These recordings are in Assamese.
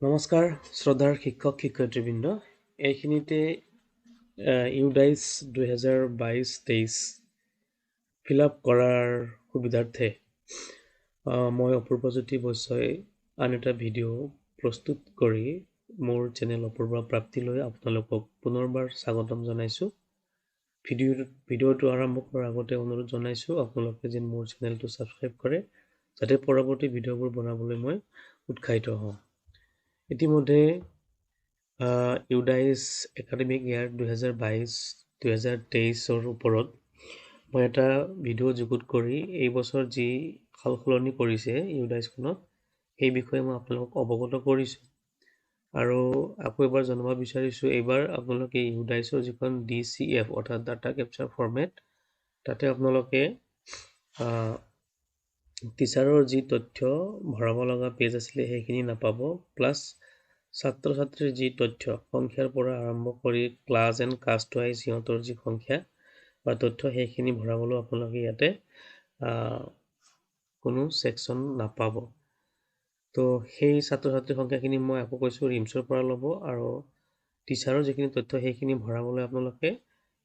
নমস্কাৰ শ্ৰদ্ধাৰ শিক্ষক শিক্ষয়িত্ৰীবৃন্দ, এইখিনিতে ইউডাইছ 2022-23 ফিল আপ কৰাৰ সুবিধাৰ্থে মই অপূৰ্বজ্যোতি বৈশ্যই আন এটা ভিডিঅ' প্ৰস্তুত কৰি মোৰ চেনেল অপূৰ্ব প্ৰাপ্তিলৈ আপোনালোকক পুনৰবাৰ স্বাগতম জনাইছোঁ। ভিডিঅ'টো আৰম্ভ কৰাৰ আগতে অনুৰোধ জনাইছোঁ, আপোনালোকে যেন মোৰ চেনেলটো ছাবস্ক্ৰাইব কৰে, যাতে পৰৱৰ্তী ভিডিঅ'বোৰ বনাবলৈ মই উৎসাহিত হওঁ। ইতিমধ্যে ইউডাইছ একাডেমিক ইয়াৰ 2022-2023ৰ ওপৰত মই এটা ভিডিঅ' যুগুত কৰি এই বছৰ যি সাল সলনি কৰিছে ইউডাইছখনত, সেই বিষয়ে মই আপোনালোকক অৱগত কৰিছোঁ আৰু আকৌ এবাৰ জনাব বিচাৰিছোঁ, এইবাৰ আপোনালোকে ইউডাইছৰ যিখন ডিচিএফ অৰ্থাৎ ডাটা কেপচাৰ ফৰ্মেট, তাতে আপোনালোকে টিচাৰৰ যি তথ্য ভৰাব লগা পেজ আছিলে, সেইখিনি নাপাব। প্লাছ ছাত্ৰ ছাত্ৰীৰ যি তথ্য, সংখ্যাৰ পৰা আৰম্ভ কৰি ক্লাছ এণ্ড কাষ্ট ৱাইজ সিহঁতৰ যি সংখ্যা বা তথ্য, সেইখিনি ভৰাবলৈও আপোনালোকে ইয়াতে কোনো ছেকশ্যন নাপাব। তো সেই ছাত্ৰ ছাত্ৰীৰ সংখ্যাখিনি মই আকৌ কৈছোঁ, ৰিমছৰ পৰা ল'ব আৰু টিচাৰৰ যিখিনি তথ্য, সেইখিনি ভৰাবলৈ আপোনালোকে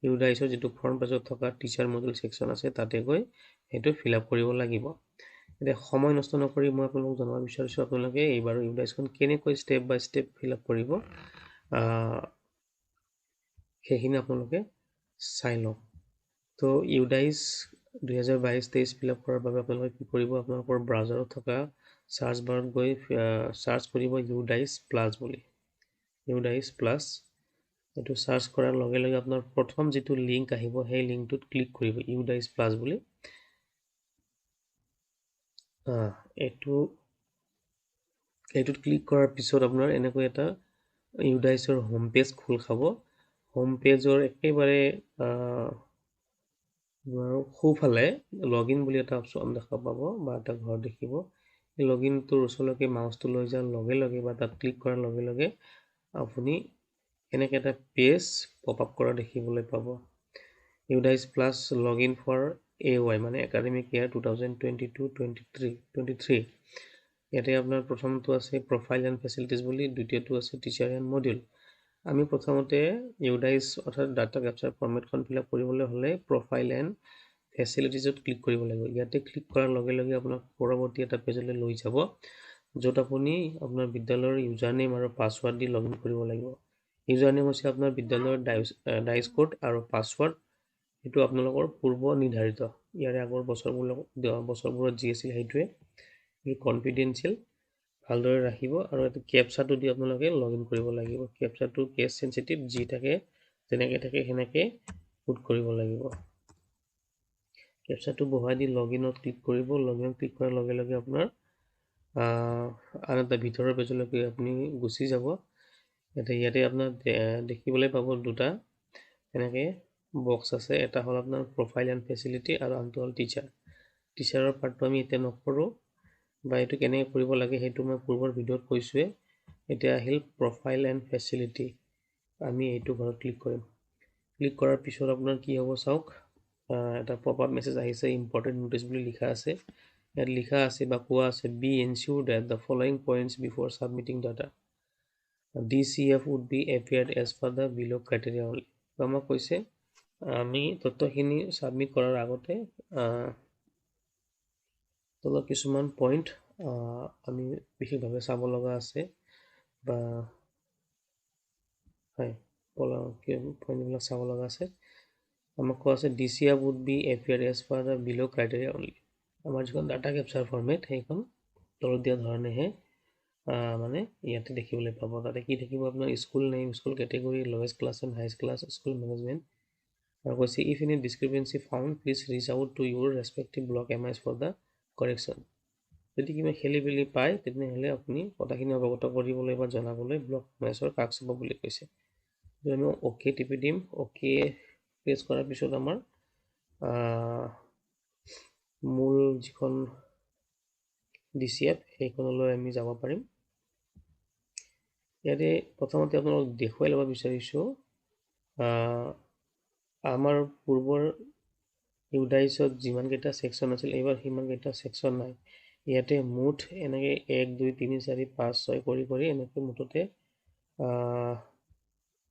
ইউডাইছৰ যিটো ফ্ৰণ্ট পেজত থকা টিচাৰ মডিউল ছেকশ্যন আছে, তাতে গৈ সেইটো ফিল আপ কৰিব লাগিব। এতিয়া সময় নষ্ট নকৰি মই আপোনালোকক জনাব বিচাৰিছোঁ, আপোনালোকে এইবাৰ ইউডাইছখন কেনেকৈ ষ্টেপ বাই ষ্টেপ ফিল আপ কৰিব, সেইখিনি আপোনালোকে চাই লওক। তো ইউডাইছ 2022-23 ফিল আপ কৰাৰ বাবে আপোনালোকে কি কৰিব? আপোনালোকৰ ব্ৰাউজাৰত থকা চাৰ্চ বাৰত গৈ চাৰ্চ কৰিব ইউডাইছ প্লাছ বুলি। ইউডাইছ প্লাছ এইটো চাৰ্চ কৰাৰ লগে লগে আপোনাৰ প্ৰথম যিটো লিংক আহিব, সেই লিংকটোত ক্লিক কৰিব, ইউডাইছ প্লাছ বুলি। এইটোত ক্লিক কৰাৰ পিছত আপোনাৰ এনেকৈ এটা ইউডাইছৰ হোম পেজ খোল খাব। হোম পেজৰ একেবাৰে সোঁফালে লগ ইন বুলি এটা অপশ্যন দেখা পাব বা এটা ঘৰ দেখিব। এই লগ ইনটোৰ ওচৰলৈকে মাউচটো লৈ যোৱাৰ লগে লগে বা তাত ক্লিক কৰাৰ লগে লগে আপুনি এনেকৈ এটা পেজ পপ আপ কৰা দেখিবলৈ পাব, UDISE Plus log in for AY, মানে academic year 2022-23 23। ইয়াতে আপোনাৰ প্ৰথমটো আছে প্ৰফাইল এণ্ড ফেচিলিটিজ বুলি, দ্বিতীয়টো আছে টিচাৰ এণ্ড মডিউল। আমি প্ৰথমতে ইউডাইছ অৰ্থাৎ ডাটা কেপচাৰ ফৰ্মেটখন ফিল আপ কৰিবলৈ হ'লে প্ৰফাইল এণ্ড ফেচিলিটিজত ক্লিক কৰিব লাগিব। ইয়াতে ক্লিক কৰাৰ লগে লগে আপোনাক পৰৱৰ্তী এটা পেজলৈ লৈ যাব, য'ত আপুনি আপোনাৰ বিদ্যালয়ৰ ইউজাৰ নেম আৰু পাছৱাৰ্ড দি লগ ইন কৰিব লাগিব। ইউজাৰ নেম হৈছে আপোনাৰ বিদ্যালয়ৰ ডাইছ কোড আৰু পাছৱাৰ্ড সেইটো আপোনালোকৰ পূৰ্ব নিৰ্ধাৰিত, ইয়াৰে আগৰ বছৰবোৰত যি আছিল সেইটোৱে। কনফিডেঞ্চিয়েল, ভালদৰে ৰাখিব। আৰু এইটো কেপচাটো দি আপোনালোকে লগ ইন কৰিব লাগিব। কেপচাটো কেছ চেঞ্চিটিভ, যি থাকে যেনেকৈ থাকে সেনেকৈ পুট কৰিব লাগিব। কেপচাটো বহাই দি লগ ইনত ক্লিক কৰিব। লগ ইনত ক্লিক কৰাৰ লগে লগে আপোনাৰ আন এটা ভিতৰৰ পেজলৈকে আপুনি গুচি যাব। ইয়াতে আপোনাৰ দেখিবলৈ পাব দুটা এনেকৈ বক্স আছে। এটা হ'ল আপোনাৰ প্ৰফাইল এণ্ড ফেচিলিটি আৰু আনটো হ'ল টিচাৰ। টিচাৰৰ পাৰ্টটো আমি এতিয়া নকৰোঁ বা এইটো কেনেকৈ কৰিব লাগে, সেইটো মই পূৰ্বৰ ভিডিঅ'ত কৈছোঁৱে। এতিয়া আহিল প্ৰফাইল এণ্ড ফেচিলিটি। আমি এইটো ঘৰত ক্লিক কৰিম। ক্লিক কৰাৰ পিছত আপোনাৰ কি হ'ব চাওক, এটা পপ আপ মেছেজ আহিছে, ইম্পৰ্টেণ্ট নটিচ বুলি লিখা আছে। ইয়াত লিখা আছে বা কোৱা আছে, "Be ensure that the following points before submitting data. DCF would be appeared as per the below criteria only." আমাক কৈছে, আমি তথ্যখিনি ছাবমিট কৰাৰ আগতে তলত কিছুমান পইণ্ট আমি বিশেষভাৱে চাব লগা আছে বা হয় পইণ্টবিলাক চাব লগা আছে। আমাক কোৱা আছে, "DCF would be appear as per the below criteria only." আমাৰ যিখন ডাটা কেপচাৰ ফৰ্মেট, সেইখন তলত দিয়া ধৰণেহে মানে ইয়াতে দেখিবলৈ পাব। তাতে কি থাকিব আপোনাৰ school name, school category, lowest class and highest class, school management। আৰু কৈছে, "If any discrepancy found, please reach out to your respective block MIS for the correction." যদি কিবা খেলি মেলি পায়, তেনেহ'লে আপুনি কথাখিনি অৱগত কৰিবলৈ বা জনাবলৈ ব্লক এমআইএছৰ কাষ চাব বুলি কৈছে। আমি অ'কে টিপি দিম। অ'কে প্ৰেছ কৰাৰ পিছত আমাৰ মূল যিখন ডিচিএফ, সেইখনলৈ আমি যাব পাৰিম। ইয়াতে প্ৰথমতে আপোনালোকক দেখুৱাই ল'ব বিচাৰিছোঁ, আমাৰ পূৰ্বৰ ইউডাইছত যিমানকেইটা ছেকশ্যন আছিল, এইবাৰ সিমানকেইটা ছেকশ্যন নাই। ইয়াতে মুঠ এনেকৈ 1 2 3 4 5 6 কৰি কৰি এনেকৈ মুঠতে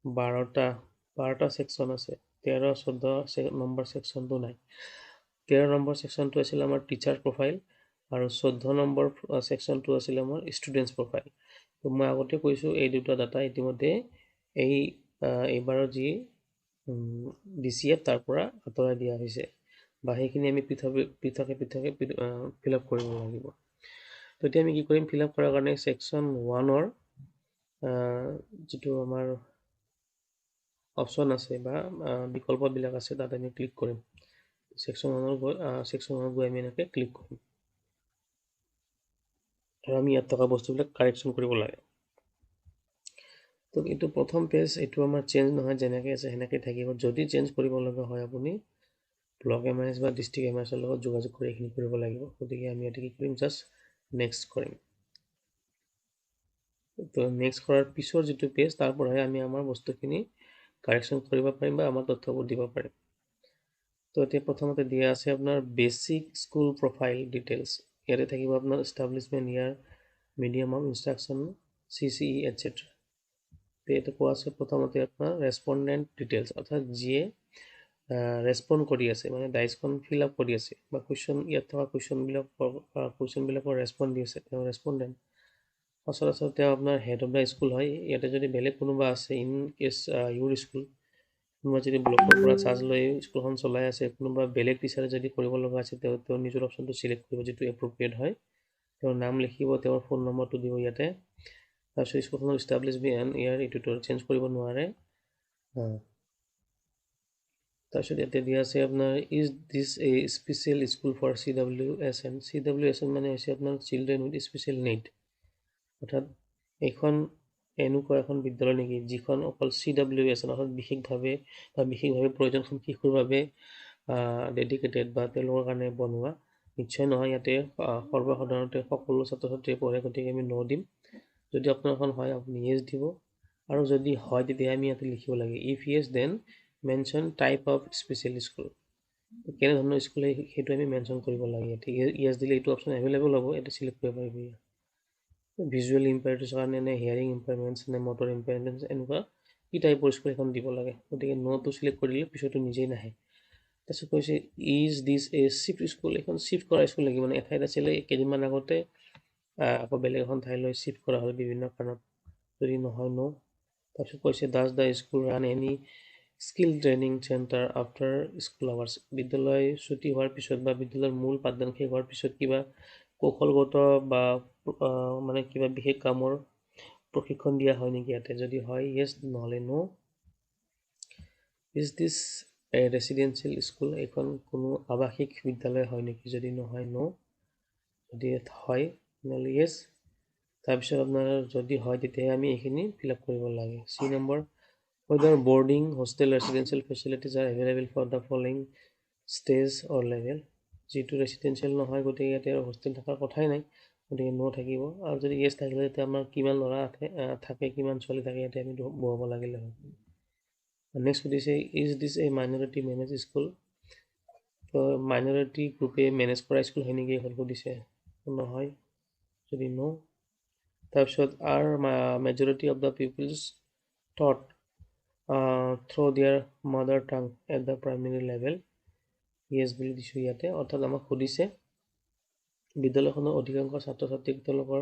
12টা ছেকশ্যন আছে। 13 14 নম্বৰ ছেকশ্যনটো নাই। 13 নম্বৰ ছেকশ্যনটো আছিল আমাৰ টিচাৰ প্ৰফাইল আৰু 14 নম্বৰ ছেকশ্যনটো আছিল আমাৰ ষ্টুডেণ্টছ প্ৰফাইল। তো মই আগতে কৈছোঁ, এই দুটা ডাটা ইতিমধ্যে এইবাৰৰ যি DCF তাৰ পৰা আঁতৰাই দিয়া হৈছে বা সেইখিনি আমি পৃথকে পৃথকে ফিল আপ কৰিব লাগিব। তো এতিয়া আমি কি কৰিম, ফিল আপ কৰাৰ কাৰণে ছেকশ্যন 1ৰ যিটো আমাৰ অপশ্যন আছে বা বিকল্পবিলাক আছে তাত আমি ক্লিক কৰিম। ছেকশ্যন 1ত গৈ আমি এনেকৈ ক্লিক কৰিম আৰু আমি ইয়াত থকা বস্তুবিলাক কাৰেকশ্যন কৰিব লাগে। তো এইটো প্ৰথম পেজ, এইটো আমাৰ চেঞ্জ নহয়, যেনেকৈ আছে সেনেকৈ থাকিব। যদি চেঞ্জ কৰিব লগা হয় আপুনি ব্লক MIS বা ডিষ্ট্ৰিক্ট MISৰ লগত যোগাযোগ কৰি এইখিনি কৰিব লাগিব। গতিকে আমি ইয়াতে কি কৰিম, জাষ্ট নেক্সট কৰিম। তো নেক্সট কৰাৰ পিছৰ যিটো পেজ তাৰ পৰাহে আমি আমাৰ বস্তুখিনি কাৰেকশ্যন কৰিব পাৰিম বা আমাৰ তথ্যবোৰ দিব পাৰিম। তো এতিয়া প্ৰথমতে দিয়া আছে আপোনাৰ বেচিক স্কুল প্ৰফাইল ডিটেইলছ। ইয়াতে থাকিব আপোনাৰ establishment year, medium of instruction, CCE etcetera. এইটো কোৱা আছে প্ৰথমতে আপোনাৰ ৰেচপণ্ডেণ্ট ডিটেইলছ, অৰ্থাৎ যিয়ে ৰেচপণ্ড কৰি আছে, মানে ডাইচখন ফিল আপ কৰি আছে বা কুৱেশ্যন ইয়াত থকা কুৱেশ্যনবিলাকৰ ৰেচপণ্ড দি আছে, তেওঁ ৰেচপণ্ডেণ্ট। সচৰাচৰ তেওঁ আপোনাৰ হেড অফ the school হয়। ইয়াতে যদি বেলেগ কোনোবা আছে, ইন কেছ ইউৰ স্কুল, কোনোবা যদি ব্লকৰ পৰা চাৰ্জ লৈ স্কুলখন চলাই আছে, কোনোবা বেলেগ টিচাৰে যদি কৰিব লগা আছে, তেওঁ নিজৰ অপশ্যনটো চিলেক্ট কৰিব যিটো এপ্ৰপ্ৰিয়েট হয়। তেওঁৰ নাম লিখিব, তেওঁৰ ফোন নম্বৰটো দিব ইয়াতে। তাৰপিছত স্কুলখনৰ ইষ্টাব্লিছমেণ্ট ইয়াৰ এইটোতো চেঞ্জ কৰিব নোৱাৰে। তাৰপিছত ইয়াতে দিয়া আছে আপোনাৰ is this a special school for CWSN। CWSN মানে হৈছে আপোনাৰ চিলড্ৰেন উইথ স্পেচিয়েল নিড, অৰ্থাৎ এইখন এনেকুৱা এখন বিদ্যালয় নেকি যিখন অকল CWSN অৰ্থাৎ বিশেষভাৱে বা বিশেষভাৱে প্ৰয়োজনক্ষম শিশুৰ বাবে ডেডিকেটেড বা তেওঁলোকৰ কাৰণে বনোৱা। নিশ্চয় নহয়, ইয়াতে সৰ্বসাধাৰণতে সকলো ছাত্ৰ ছাত্ৰীয়ে পঢ়ে, গতিকে আমি ন দিম। যদি আপোনাৰখন হয় আপুনি য়েছ দিব, আৰু যদি হয় তেতিয়া আমি ইয়াতে লিখিব লাগে if yes then mention type of special school, কেনেধৰণৰ স্কুল সেইটো আমি মেনশ্যন কৰিব লাগে। ইয়াতে য়েছ দিলে এইটো অপশ্যন এভেইলেবল হ'ব, ইয়াতে চিলেক্ট কৰিব পাৰিব। ভিজুৱেল ইম্পেয়াৰমেণ্টছৰ কাৰণে নে হিয়াৰিং ইম্পেয়াৰমেণ্টছ নে মটৰ ইম্পেয়াৰমেণ্টছ, এনেকুৱা কি টাইপৰ স্কুল এখন দিব লাগে। গতিকে ন'টো চিলেক্ট কৰি দিলে পিছতো নিজেই নাহে। তাৰপিছত কৈছে is this a shift school, এইখন চিফ্ট কৰা স্কুল নেকি, মানে এঠাইত আছিলে কেইদিনমান আগতে আকৌ বেলেগ এখন ঠাইলৈ চিফ্ট কৰা হ'ল বিভিন্ন কাৰণত, যদি নহয় ন'। তাৰপিছত কৈছে does the school run any skill training centre after school hours, বিদ্যালয় ছুটি হোৱাৰ পিছত বা বিদ্যালয়ৰ মূল পাঠদান শেষ হোৱাৰ পিছত কিবা কৌশলগত বা মানে কিবা বিশেষ কামৰ প্ৰশিক্ষণ দিয়া হয় নেকি ইয়াতে, যদি হয় য়েছ, নহ'লে no. Is this a residential school, এইখন কোনো আৱাসিক বিদ্যালয় হয় নেকি, যদি নহয় ন', যদি হয় তেনেহ'লে য়েছ। তাৰপিছত আপোনাৰ যদি হয় তেতিয়াহে আমি এইখিনি ফিল আপ কৰিব লাগে। C number, whether boarding, hostel, residential facilities are available for the following stage or level, যিটো ৰেচিডেঞ্চিয়েল নহয় গতিকে ইয়াতে আৰু হোষ্টেল থকাৰ কথাই নাই, গতিকে ন' থাকিব। আৰু যদি য়েছ থাকিলে তেতিয়া আমাৰ কিমান ল'ৰা থাকে কিমান ছোৱালী থাকে ইয়াতে আমি বহাব লাগিলে হয়। নেক্সট সুধিছে is this a minority manage school, তো মাইনৰিটি গ্ৰুপে মেনেজ কৰা স্কুল হয় নেকি এইখন সুধিছে, নহয় যদি ন'। তাৰপিছত are majority of the peoples taught through their mother tongue at the primary level, yes বুলি দিছোঁ ইয়াতে। অৰ্থাৎ আমাক সুধিছে বিদ্যালয়খনৰ অধিকাংশ ছাত্ৰ ছাত্ৰীক তেওঁলোকৰ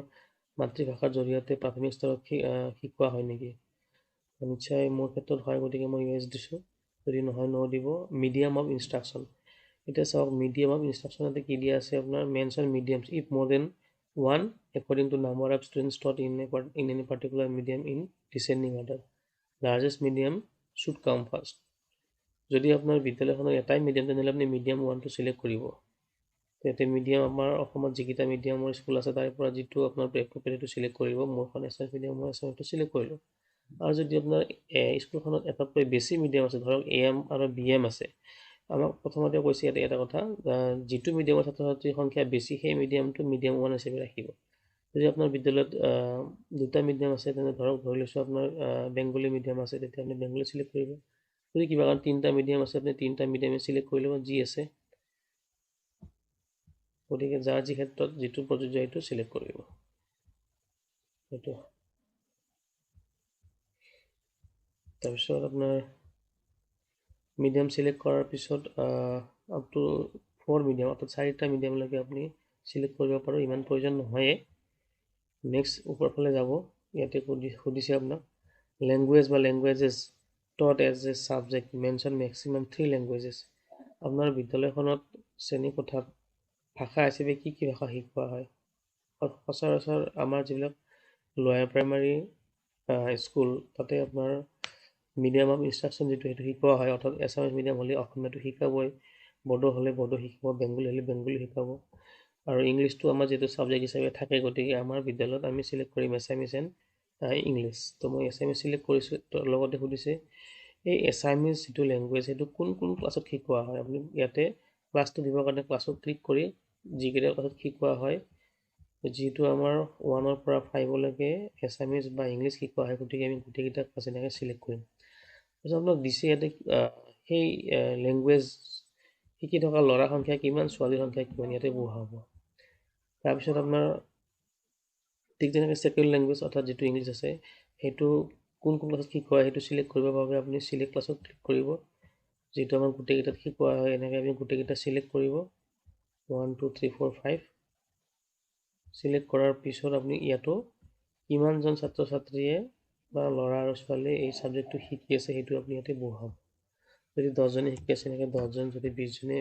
মাতৃভাষাৰ জৰিয়তে প্ৰাথমিক স্তৰত শিকোৱা হয় নেকি, নিশ্চয় মোৰ ক্ষেত্ৰত হয়, গতিকে মই য়েছ দিছোঁ। যদি নহয় ন' দিব। মিডিয়াম অফ ইনষ্ট্ৰাকশ্যন, এতিয়া চাওক মিডিয়াম অফ ইনষ্ট্ৰাকশ্যনতে কি দিয়া আছে আপোনাৰ mention mediums if more than one according to number of students taught in any particular medium in descending order, largest medium should come first. যদি আপোনাৰ বিদ্যালয়খনৰ এটাই মিডিয়াম তেনেহ'লে আপুনি মিডিয়াম 1টো চিলেক্ট কৰিব। ইয়াতে মিডিয়াম আমাৰ অসমত যিকেইটা মিডিয়ামৰ স্কুল আছে তাৰে পৰা যিটো আপোনাৰ এপ্ৰপ্ৰিয়েট সেইটো চিলেক্ট কৰিব। মোৰখন এছামিছ মিডিয়াম, মই এছামিছটো চিলেক্ট কৰিলোঁ। আৰু যদি আপোনাৰ স্কুলখনত এটাতকৈ বেছি মিডিয়াম আছে, ধৰক AM আৰু BM আছে, আমাক প্ৰথমতে কৈছে ইয়াতে এটা কথা, যিটো মিডিয়ামৰ ছাত্ৰ ছাত্ৰীৰ সংখ্যা বেছি সেই মিডিয়ামটো মিডিয়াম 1 হিচাপে ৰাখিব। যদি আপোনাৰ বিদ্যালয়ত দুটা মিডিয়াম আছে, তেনে ধৰক ধৰি লৈছোঁ আপোনাৰ বেংগলী মিডিয়াম আছে, তেতিয়া আপুনি বেংগলী চিলেক্ট কৰিব। যদি কিবা কাৰণ তিনিটা মিডিয়াম আছে, আপুনি তিনিটা মিডিয়ামে চিলেক্ট কৰি ল'ব যি আছে। গতিকে যাৰ যি ক্ষেত্ৰত যিটো প্ৰযোজ্য সেইটো চিলেক্ট কৰিব। সেইটো তাৰপিছত আপোনাৰ মিডিয়াম চিলেক্ট কৰাৰ পিছত আপ টু 4 মিডিয়াম, অৰ্থাৎ 4টা মিডিয়ামলৈকে আপুনি চিলেক্ট কৰিব পাৰোঁ, ইমান প্ৰয়োজন নহয়ে। নেক্সট ওপৰ ফালে যাব, ইয়াতে সুধিছে আপোনাক লেংগুৱেজ বা languages taught as a subject, mention maximum 3 languages. আপোনাৰ বিদ্যালয়খনত শ্ৰেণীকোঠাত ভাষা হিচাপে কি কি ভাষা শিকোৱা হয়? সচৰাচৰ আমাৰ যিবিলাক লোৱাৰ প্ৰাইমাৰী স্কুল, তাতে আপোনাৰ মিডিয়াম অফ ইনষ্ট্ৰাকশ্যন যিটো সেইটো শিকোৱা হয়, অৰ্থাৎ এছামিছ মিডিয়াম হ'লে অসমীয়াটো শিকাবই, বড়ো হ'লে বড়ো শিকাব, বেংগলী হ'লে বেংগলী শিকাব, আৰু ইংলিছটো আমাৰ যিটো ছাবজেক্ট হিচাপে থাকে। গতিকে আমাৰ বিদ্যালয়ত আমি চিলেক্ট কৰিম এছামিছ এণ্ড ইংলিছ। তো মই এছামিছ চিলেক্ট কৰিছোঁ। লগতে সুধিছে এই এছামিছ যিটো লেংগুৱেজ সেইটো কোন কোন ক্লাছত শিকোৱা হয়। আপুনি ইয়াতে ক্লাছটো দিবৰ কাৰণে ক্লাছত ক্লিক কৰি যিকেইটা ক্লাছত শিকোৱা হয়, যিহেতু আমাৰ 1ৰ পৰা 5লৈকে এছামিছ বা ইংলিছ শিকোৱা হয়, গতিকে আমি গোটেইকেইটা ক্লাছ এনেকৈ চিলেক্ট কৰিম। তাৰপিছত আপোনাক দিছে ইয়াতে সেই লেংগুৱেজ শিকি থকা ল'ৰাৰ সংখ্যা কিমান, ছোৱালীৰ সংখ্যা কিমান, ইয়াতে বহাব। তাৰপিছত আপোনাৰ ঠিক তেনেকৈ ছেকেণ্ড লেংগুৱেজ অৰ্থাৎ যিটো ইংলিছ আছে সেইটো কোন কোন ক্লাছত শিকোৱা হয় সেইটো চিলেক্ট কৰিবৰ বাবে আপুনি চিলেক্ট ক্লাছত ক্লিক কৰিব। যিটো আমাৰ গোটেইকেইটাত শিকোৱা হয় এনেকৈ আমি গোটেইকেইটা চিলেক্ট কৰিব, 1 2 3 4 5 চিলেক্ট কৰাৰ পিছত আপুনি ইয়াতো কিমানজন ছাত্ৰ ছাত্ৰীয়ে বা ল'ৰা আৰু ছোৱালীয়ে এই ছাবজেক্টটো শিকি আছে সেইটো আপুনি ইয়াতে বহাব। যদি 10জনে শিকি আছে এনেকৈ 10জন, যদি 20জনে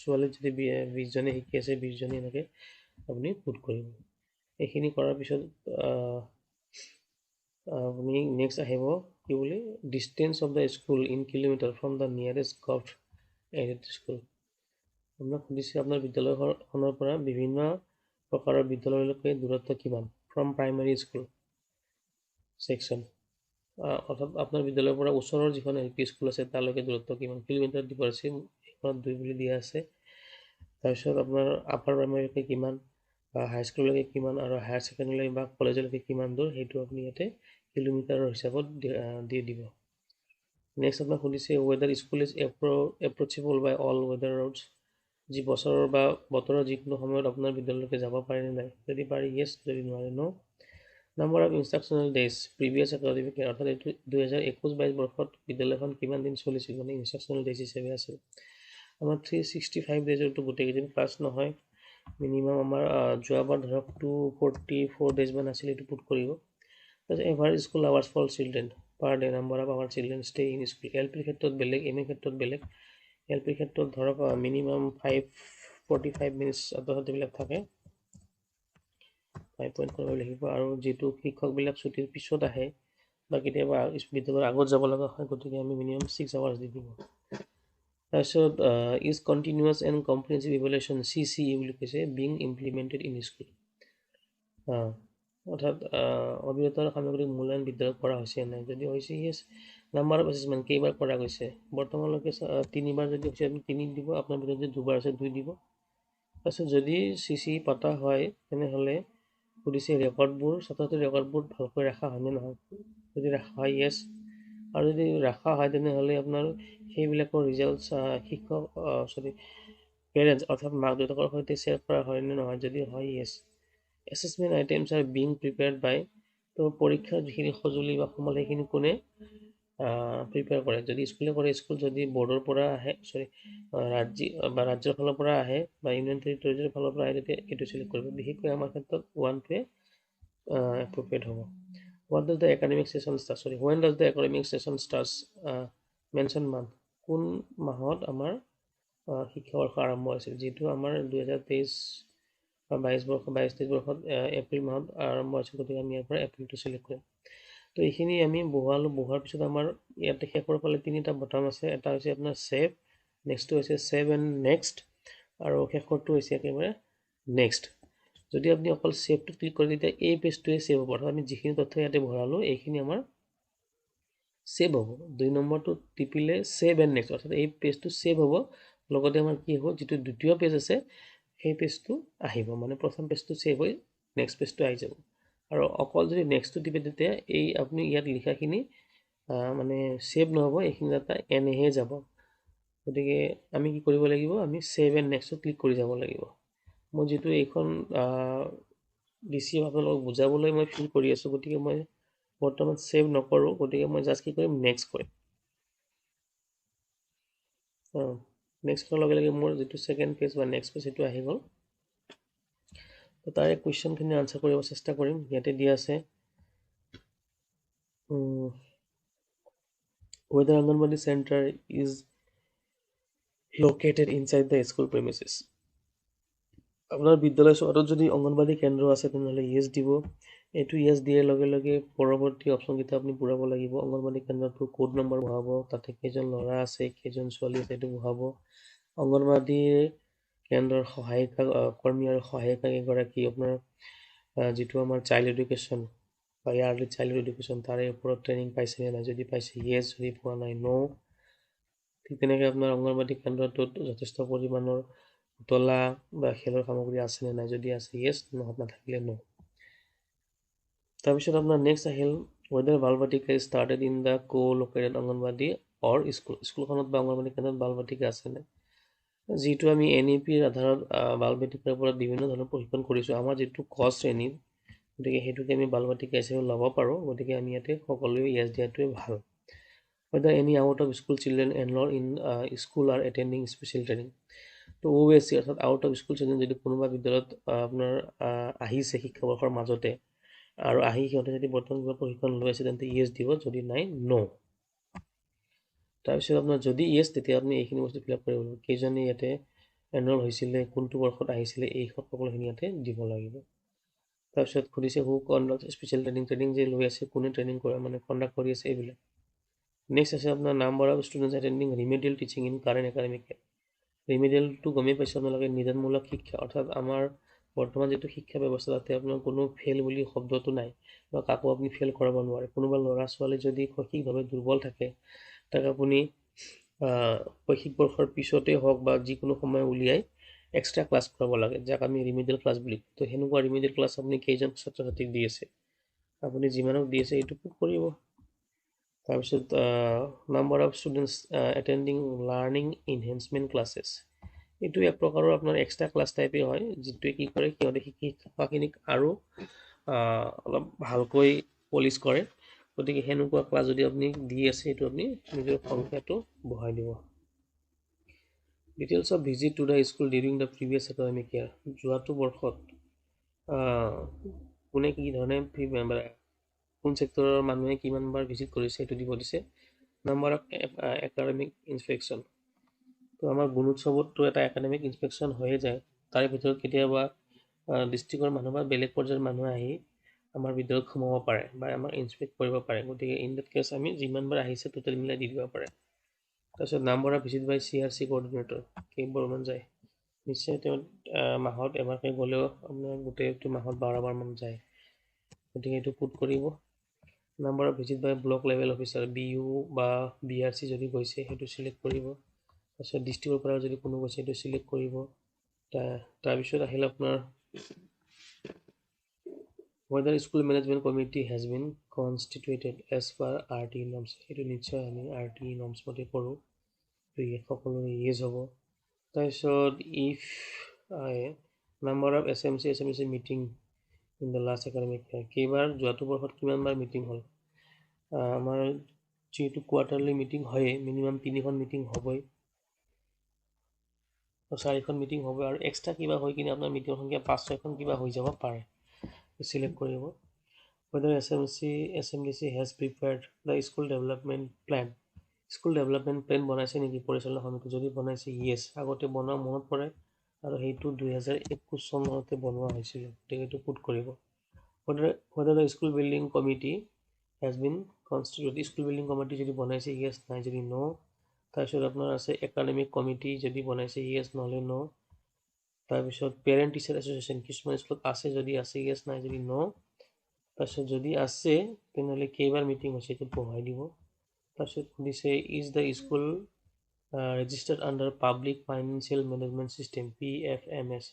ছোৱালীত যদি 20জনে শিকি আছে 20জনে এনেকৈ আপুনি পুট কৰিব। এইখিনি কৰাৰ পিছত আপুনি নেক্সট আহিব কি বুলি, distance of the school in kilometre from the nearest govt aided school. আপোনাক সুধিছে আপোনাৰ বিদ্যালয়খনৰ পৰা বিভিন্ন প্ৰকাৰৰ বিদ্যালয়লৈকে দূৰত্ব কিমান ফ্ৰম প্ৰাইমাৰী স্কুল ছেকশ্যন, অৰ্থাৎ আপোনাৰ বিদ্যালয়ৰ পৰা ওচৰৰ যিখন এল পি স্কুল আছে তালৈকে দূৰত্ব কিমান কিলোমিটাৰ দিব আছে, সেইখনত 2 বুলি দিয়া আছে। তাৰপিছত আপোনাৰ আপাৰ প্ৰাইমাৰীলৈকে কিমান বা হাইস্কুললৈকে কিমান আৰু হায়াৰ ছেকেণ্ডেৰীলৈ বা কলেজলৈকে কিমান দূৰ সেইটো আপুনি ইয়াতে কিলোমিটাৰৰ হিচাপত দি দিব। নেক্সট আপোনাক সুধিছে whether school is approachable by all weather roads, যি বছৰৰ বা বতৰৰ যিকোনো সময়ত আপোনাৰ বিদ্যালয়লৈকে যাব পাৰে নে নাই, যদি পাৰে য়েছ, যদি নোৱাৰে no. Number of instructional days previous academic year, অৰ্থাৎ এইটো 2021-22 বৰ্ষত বিদ্যালয়খন কিমান দিন চলিছিল, মানে ইনষ্ট্ৰাকশ্যনেল ডেইজ হিচাপে আছিল। আমাৰ 365 ডেইজৰতো গোটেইকেইদিন ক্লাছ নহয়, মিনিমাম আমাৰ যোৱাবাৰ ধৰক 244 ডেইজ মান আছিল, এইটো পুট কৰিব। তাৰপিছত average school hours for children per day, number of our children stay in school. L পিৰ ক্ষেত্ৰত বেলেগ, এম ইৰ ক্ষেত্ৰত বেলেগ। এল পিৰ ক্ষেত্ৰত ধৰক মিনিমাম 545 মিনিটছ ছাত্ৰ ছাত্ৰীবিলাক থাকে, 5.4 লিখিব। আৰু যিটো শিক্ষকবিলাক ছুটীৰ পিছত আহে বা কেতিয়াবা বিদ্যালয়ৰ আগত যাব লগা হয়, গতিকে আমি মিনিমাম 6 আৱাৰ্ছ দি দিব। তাৰপিছত is continuous and comprehensive evaluation CCE বুলি কৈছে, বিং ইমপ্লিমেণ্টেড ইন স্কুল, অৰ্থাৎ অবিৰত আৰু সামগ্ৰিক মূল্যায়ন বিদ্যালয়ত কৰা হৈছে নাই, যদি হৈছে য়েছ। নাম্বাৰ অফ এছেচমেণ্ট কেইবাৰ কৰা গৈছে, বৰ্তমানলৈকে 3বাৰ যদি হৈছে আপুনি 3 দিব, আপোনাৰ ভিতৰত যদি 2বাৰ আছে 2 দিব। তাৰপিছত যদি CCE পতা হয় তেনেহ'লে সুধিছে ৰেকৰ্ডবোৰ, ছাত্ৰ ছাত্ৰীৰ ৰেকৰ্ডবোৰ ভালকৈ ৰখা হয়নে নহয়, যদি ৰখা হয় য়েছ, আৰু যদি ৰখা হয় তেনেহ'লে আপোনাৰ সেইবিলাকৰ ৰিজাল্ট শিক্ষক চৰি পেৰেণ্টছ অৰ্থাৎ মাক দেউতাকৰ সৈতে শ্বেয়াৰ কৰা হয়নে নহয়, যদি হয় yes. Assessment items are being prepared by, তো পৰীক্ষাৰ যিখিনি সঁজুলি বা সমল সেইখিনি কোনে প্ৰিপেয়াৰ কৰে, যদি স্কুলে কৰে স্কুল, যদি বৰ্ডৰ পৰা আহে চৰি ৰাজ্যিক বা ৰাজ্যৰ ফালৰ পৰা আহে বা ইউনিয়ন টেৰিটৰীৰ ফালৰ পৰা আহে তেতিয়া এইটো চিলেক্ট কৰিব। বিশেষকৈ আমাৰ ক্ষেত্ৰত 1টোৱে এপ্ৰপ্ৰিয়েট হ'ব। What does the academic session start, sorry when does the academic session starts, mention month, কোন মাহত আমাৰ শিক্ষাবৰ্ষ আৰম্ভ হৈছিল, যিটো আমাৰ 2023 বা 22 বৰ্ষ 22-23 বৰ্ষত এপ্ৰিল মাহত আৰম্ভ হৈছিল, গতিকে আমি ইয়াৰ পৰা এপ্ৰিলটো চিলেক্ট কৰিম। তো এইখিনি আমি বহুৱালোঁ, বহোৱাৰ পিছত আমাৰ ইয়াতে শেষৰ ফালে 3টা বটাম আছে, এটা হৈছে আপোনাৰ ছেভ, নেক্সটটো হৈছে ছেভ এণ্ড নেক্সট, আৰু শেষৰটো হৈছে একেবাৰে নেক্সট। যদি আপুনি অকল ছেভটো ক্লিক কৰে তেতিয়া এই পেজটোৱে ছেভ হ'ব, অৰ্থাৎ আমি যিখিনি তথ্য ইয়াতে ভৰালোঁ এইখিনি আমাৰ ছেভ হ'ব। 2 নম্বৰটো টিপিলে ছেভ এণ্ড নেক্সট, অৰ্থাৎ এই পেজটো ছেভ হ'ব, লগতে আমাৰ কি হ'ব যিটো দ্বিতীয় পেজ আছে সেই পেজটো আহিব, মানে প্ৰথম পেজটো ছেভ হৈ নেক্সট পেজটো আহি যাব। আৰু অকল যদি নেক্সটটো টিপে তেতিয়া এই আপুনি ইয়াত লিখাখিনি মানে ছেভ নহ'ব, এইখিনি ডাটা এনেহে যাব। গতিকে আমি কি কৰিব লাগিব, আমি ছেভ এণ্ড নেক্সটত ক্লিক কৰি যাব লাগিব। মই যিটো এইখন ডি চি আপোনালোকক বুজাবলৈ মই ফিল কৰি আছোঁ, গতিকে মই বৰ্তমান ছেভ নকৰোঁ। গতিকে মই জাষ্ট কি কৰিম? নেক্সট কৰিম। অঁ, নেক্সট কৰাৰ লগে লগে মোৰ যিটো ছেকেণ্ড পেজ বা নেক্সট পেজ, সেইটো আহি গ'ল। তো তাৰে কুৱেশ্যনখিনি আনচাৰ কৰিব চেষ্টা কৰিম। ইয়াতে দিয়া আছে, whether Anganwadi center is located inside the school premises। আপোনাৰ বিদ্যালয় চৌহদত যদি অংগনবাড়ী কেন্দ্ৰ আছে, তেনেহ'লে য়েছ দিব। এইটো য়েছ দিয়াৰ লগে লগে পৰৱৰ্তী অপশ্যনকেইটা আপুনি পূৰাব লাগিব। অংগনবাড়ী কেন্দ্ৰটোৰ কোড নম্বৰ বহাব, তাতে কেইজন ল'ৰা আছে, কেইজন ছোৱালী আছে, সেইটো বহাব। অংগনবাড়ীৰ কেন্দ্ৰৰ সহায়িকা কৰ্মী আৰু সহায়িকা কেইগৰাকী আপোনাৰ যিটো আমাৰ চাইল্ড এডুকেশ্যন বা আৰ্লি চাইল্ড এডুকেশ্যন, তাৰে ওপৰত ট্ৰেইনিং পাইছে নে নাই? যদি পাইছে য়েছ, যদি পোৱা নাই ন'। ঠিক তেনেকৈ আপোনাৰ অংগনবাড়ী কেন্দ্ৰটোত যথেষ্ট পৰিমাণৰ পুতলা বা খেলৰ সামগ্ৰী আছে নে নাই? যদি আছে য়েছ, নহ'ব নাথাকিলে ন'। তাৰপিছত আপোনাৰ নেক্সট আহিল, whether Balvatika is started in the co-located Anganwadi or school। স্কুলখনত বা অংগনবাড়ী কেন্দ্ৰত বালবাটিকা আছে নে? যিটো আমি এন ই পিৰ আধাৰত বালবাটিকাৰ ওপৰত বিভিন্ন ধৰণৰ প্ৰশিক্ষণ কৰিছোঁ, আমাৰ যিটো ক শ্ৰেণী, গতিকে সেইটোকে আমি বালবাটিকা হিচাপে ল'ব পাৰোঁ। গতিকে আমি ইয়াতে সকলোৱে য়েছ দিয়াটোৱে ভাল। Whether any out of school children enroll in school are attending special training। তো অ' এছ চি অৰ্থাৎ আউট অফ স্কুল চিলড্ৰেন যদি কোনোবা বিদ্যালয়ত আপোনাৰ আহিছে শিক্ষাবৰ্ষৰ মাজতে আৰু আহি সিহঁতে যদি বৰ্তমান কিবা প্ৰশিক্ষণ লৈ আছে, তেন্তে য়েছ দিব, যদি নাই ন'। তাৰপিছত আপোনাৰ যদি য়েছ, তেতিয়া আপুনি এইখিনি বস্তু ফিল আপ কৰিব লাগিব। কেইজনে ইয়াতে এনৰল হৈছিলে, কোনটো বৰ্ষত আহিছিলে, এই সকলোখিনি ইয়াতে দিব লাগিব। তাৰপিছত সুধিছে, who conduct special training? Training যে লৈ আছে, কোনে ট্ৰেইনিং কৰে, মানে কণ্ডাক্ট কৰি আছে, এইবিলাক। নেক্সট আছে আপোনাৰ number of students attending remedial teaching in current academic year। ৰিমেডিয়েলটো গমেই পাইছে আপোনালোকে, নিদানমূলক শিক্ষা। অৰ্থাৎ আমাৰ বৰ্তমান যিটো শিক্ষা ব্যৱস্থা, তাতে আপোনাৰ কোনো ফেইল বুলি শব্দটো নাই বা কাকো আপুনি ফেইল কৰাব নোৱাৰে। কোনোবা ল'ৰা ছোৱালী যদি শৈক্ষিকভাৱে দুৰ্বল থাকে, তাক আপুনি শৈক্ষিক বৰ্ষৰ পিছতেই হওক বা যিকোনো সময় উলিয়াই এক্সট্ৰা ক্লাছ কৰাব লাগে, যাক আমি ৰিমিডিয়েল ক্লাছ বুলি কওঁ। তো সেনেকুৱা ৰিমিডিয়েল ক্লাছ আপুনি কেইজন ছাত্ৰ ছাত্ৰীক দি আছে? আপুনি যিমানক দি আছে, এইটো পুট কৰিব। তাৰপিছত number of students attending learning enhancement classes। এইটো এক প্ৰকাৰৰ আপোনাৰ এক্সট্ৰা ক্লাছ টাইপেই হয়, যিটোৱে কি কৰে, সিহঁতে শিকি থকাখিনিক আৰু অলপ ভালকৈ পলিচ কৰে। গতিকে সেনেকুৱা ক্লাছ যদি আপুনি দি আছে, সেইটো আপুনি নিজৰ সংখ্যাটো বঢ়াই দিব। Details of visit to the school during the previous academic year। যোৱাটো বৰ্ষত কোনে কি ধৰণে, কোন ছেক্টৰৰ মানুহে কিমানবাৰ ভিজিট কৰিছে, সেইটো দিব দিছে। Number of academic inspection. তো আমাৰ গুণোৎসৱততো এটা একাডেমিক ইনস্পেকশ্যন হৈয়ে যায়। তাৰে ভিতৰত কেতিয়াবা ডিষ্ট্ৰিক্টৰ মানুহ বা বেলেগ পৰ্যায়ৰ মানুহ আহি আমাৰ বিদ্যালয়ত সোমাব পাৰে বা আমাক ইনস্পেক্ট কৰিব পাৰে। গতিকে ইন that cash আমি যিমানবাৰ আহিছে টোটেল মিলাই দি দিব পাৰে। তাৰপিছত number of visit by CRC coordinator, কেইবাৰমান যায়। নিশ্চয় তেওঁ মাহত এবাৰকৈ গ'লেও আপোনাৰ গোটেইটো মাহত 12 বাৰমান যায়। গতিকে এইটো পুট কৰিব। Number of visit by block level officer, BEO বা বি আৰ চি যদি গৈছে, সেইটো চিলেক্ট কৰিব। তাৰপিছত ডিষ্ট্ৰিক্টৰ পৰা যদি কোনো গৈছে, সেইটো চিলেক্ট কৰিব। তাৰপিছত আহিল আপোনাৰ whether school management committee has been constituted as per RTE norms। সেইটো নিশ্চয় আমি আৰ টি ই নৰ্মছ মতে কৰোঁ, সকলোৰে য়েছ হ'ব। তাৰপিছত if number of SMC SMC meeting in the last academic year। কেইবাৰ, যোৱাটো বৰ্ষত কিমানবাৰ মিটিং হ'ল? আমাৰ যিহেতু কোৱাৰ্টাৰলি মিটিং হয়েই, মিনিমাম তিনিখন মিটিং হ'বই, চাৰিখন মিটিং হ'ব আৰু এক্সট্ৰা কিবা হৈ কিনে আপোনাৰ মিটিঙৰ সংখ্যা পাঁচ ছয়খন কিবা হৈ যাব পাৰে, চিলেক্ট কৰিব। Whether SMC SMDC has prepared the school development plan। School development plan বনাইছে নেকি পৰিচালনা সমিতি? যদি বনাইছে য়েছ। আগতে বনোৱা মনত পৰে আৰু সেইটো 2021 চনতে বনোৱা হৈছিলে, গতিকে এইটো পুট কৰিব। Whether the school building committee has been constitute। School building committee যদি বনাইছে য়েছ, নাই যদি ন'। তাৰপিছত আপোনাৰ আছে একাডেমিক কমিটি, যদি বনাইছে য়েছ, নহ'লে ন'। তাৰপিছত পেৰেণ্ট টিচাৰ এছ'চিয়েশ্যন কিছুমান স্কুলত আছে, যদি আছে য়েছ, নাই যদি ন'। তাৰপিছত যদি আছে, তেনেহ'লে কেইবাৰ মিটিং হৈছে, এইটো বহাই দিব। তাৰপিছত সুধিছে, is the school registered under Public Financial Management System, PFMS?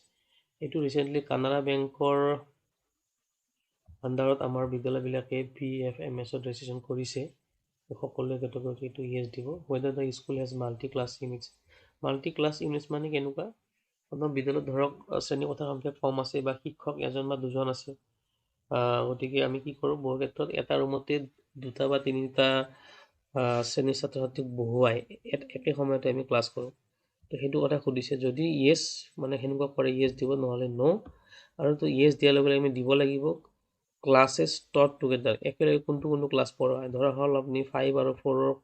এইটো ৰিচেণ্টলি কানাড়া বেংকৰ আণ্ডাৰত আমাৰ বিদ্যালয়বিলাকে পি এফ এম এছত ৰেজিষ্ট্ৰেশ্যন কৰিছে। সকলোৱে কেটেগৰীত এইটো য়েছ দিব। Whether the school has multi class units। Multi class units মানে কেনেকুৱা? আপোনাৰ বিদ্যালয়ত ধৰক শ্ৰেণীকোঠাৰ সংখ্যা কম আছে বা শিক্ষক এজন বা দুজন আছে, গতিকে আমি কি কৰোঁ, বহু ক্ষেত্ৰত এটা ৰুমতে দুটা বা তিনিটা শ্ৰেণীৰ ছাত্ৰ ছাত্ৰীক বহুৱাই একে সময়তে আমি ক্লাছ কৰোঁ। তো সেইটো কথা সুধিছে, যদি য়েছ মানে সেনেকুৱা কৰে য়েছ দিব, নহ'লে ন'। আৰু তো য়েছ দিয়াৰ লগে লগে আমি দিব লাগিব ক্লাছেছ টট টুগেডাৰ, একেলগে কোনটো কোনটো ক্লাছ পঢ়া হয়। ধৰা হ'ল আপুনি 5 আৰু 4ক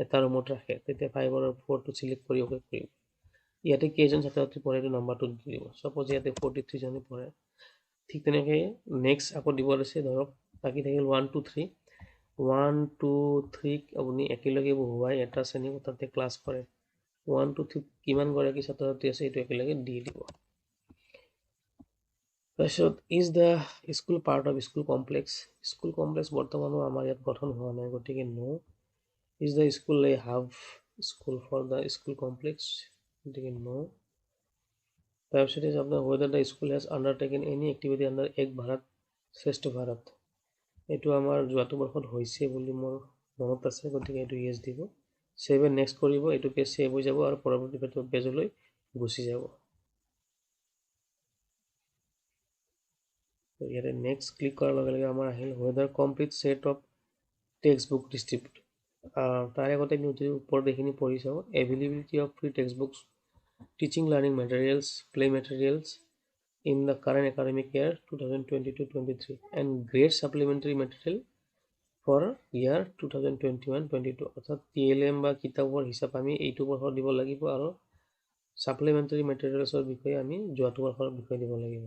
এটা ৰুমত ৰাখে, তেতিয়া 5 আৰু 4টো চিলেক্ট কৰি অ'কে কৰিব। ইয়াতে কেইজন ছাত্ৰ ছাত্ৰী পঢ়ে এইটো নাম্বাৰটো দি দিব। ছাপ'জ ইয়াতে 43 জনে পঢ়ে। ঠিক তেনেকৈ নেক্সট আকৌ দিব দিছে, ধৰক বাকী থাকিল 1 2 3, 1 2 3ক আপুনি একেলগে বহুৱাই এটা শ্ৰেণীকোঠাতে ক্লাছ কৰে। 1 2 3 কিমানগৰাকী ছাত্ৰ ছাত্ৰী আছে এইটো একেলগে দি দিব। তাৰপিছত is the school part of school complex? School complex বৰ্তমানো আমাৰ ইয়াত গঠন হোৱা নাই, গতিকে no'. Is the school a hub school for the school complex? গতিকে ন'। তাৰপিছতে আপোনাৰ whether the school has undertaken any activity under Ek Bharat Shreshtha Bharat, এইটো আমাৰ যোৱাটো বৰ্ষত হৈছে বুলি মোৰ মনত আছে, গতিকে এইটো য়েছ দিব। ছেভ এণ্ড নেক্সট কৰিব, এইটো পেজ ছেভ হৈ যাব আৰু পৰৱৰ্তী পেজলৈ গুচি যাব। ইয়াতে নেক্সট ক্লিক কৰাৰ লগে লগে আমাৰ আহিল whether complete set of text book distribute. তাৰে আগতে আমি যদি ওপৰত এইখিনি পঢ়ি চাওঁ, availability of free text books, teaching learning materials, play materials in the current academic year 2022-23 and grade supplementary material for year 2021-22। অৰ্থাৎ টি এল এম বা কিতাপৰ হিচাপ আমি এইটো বৰ্ষত দিব লাগিব আৰু ছাপ্লিমেণ্টাৰী মেটেৰিয়েলছৰ বিষয়ে আমি যোৱাটো বৰ্ষৰ বিষয়ে দিব লাগিব।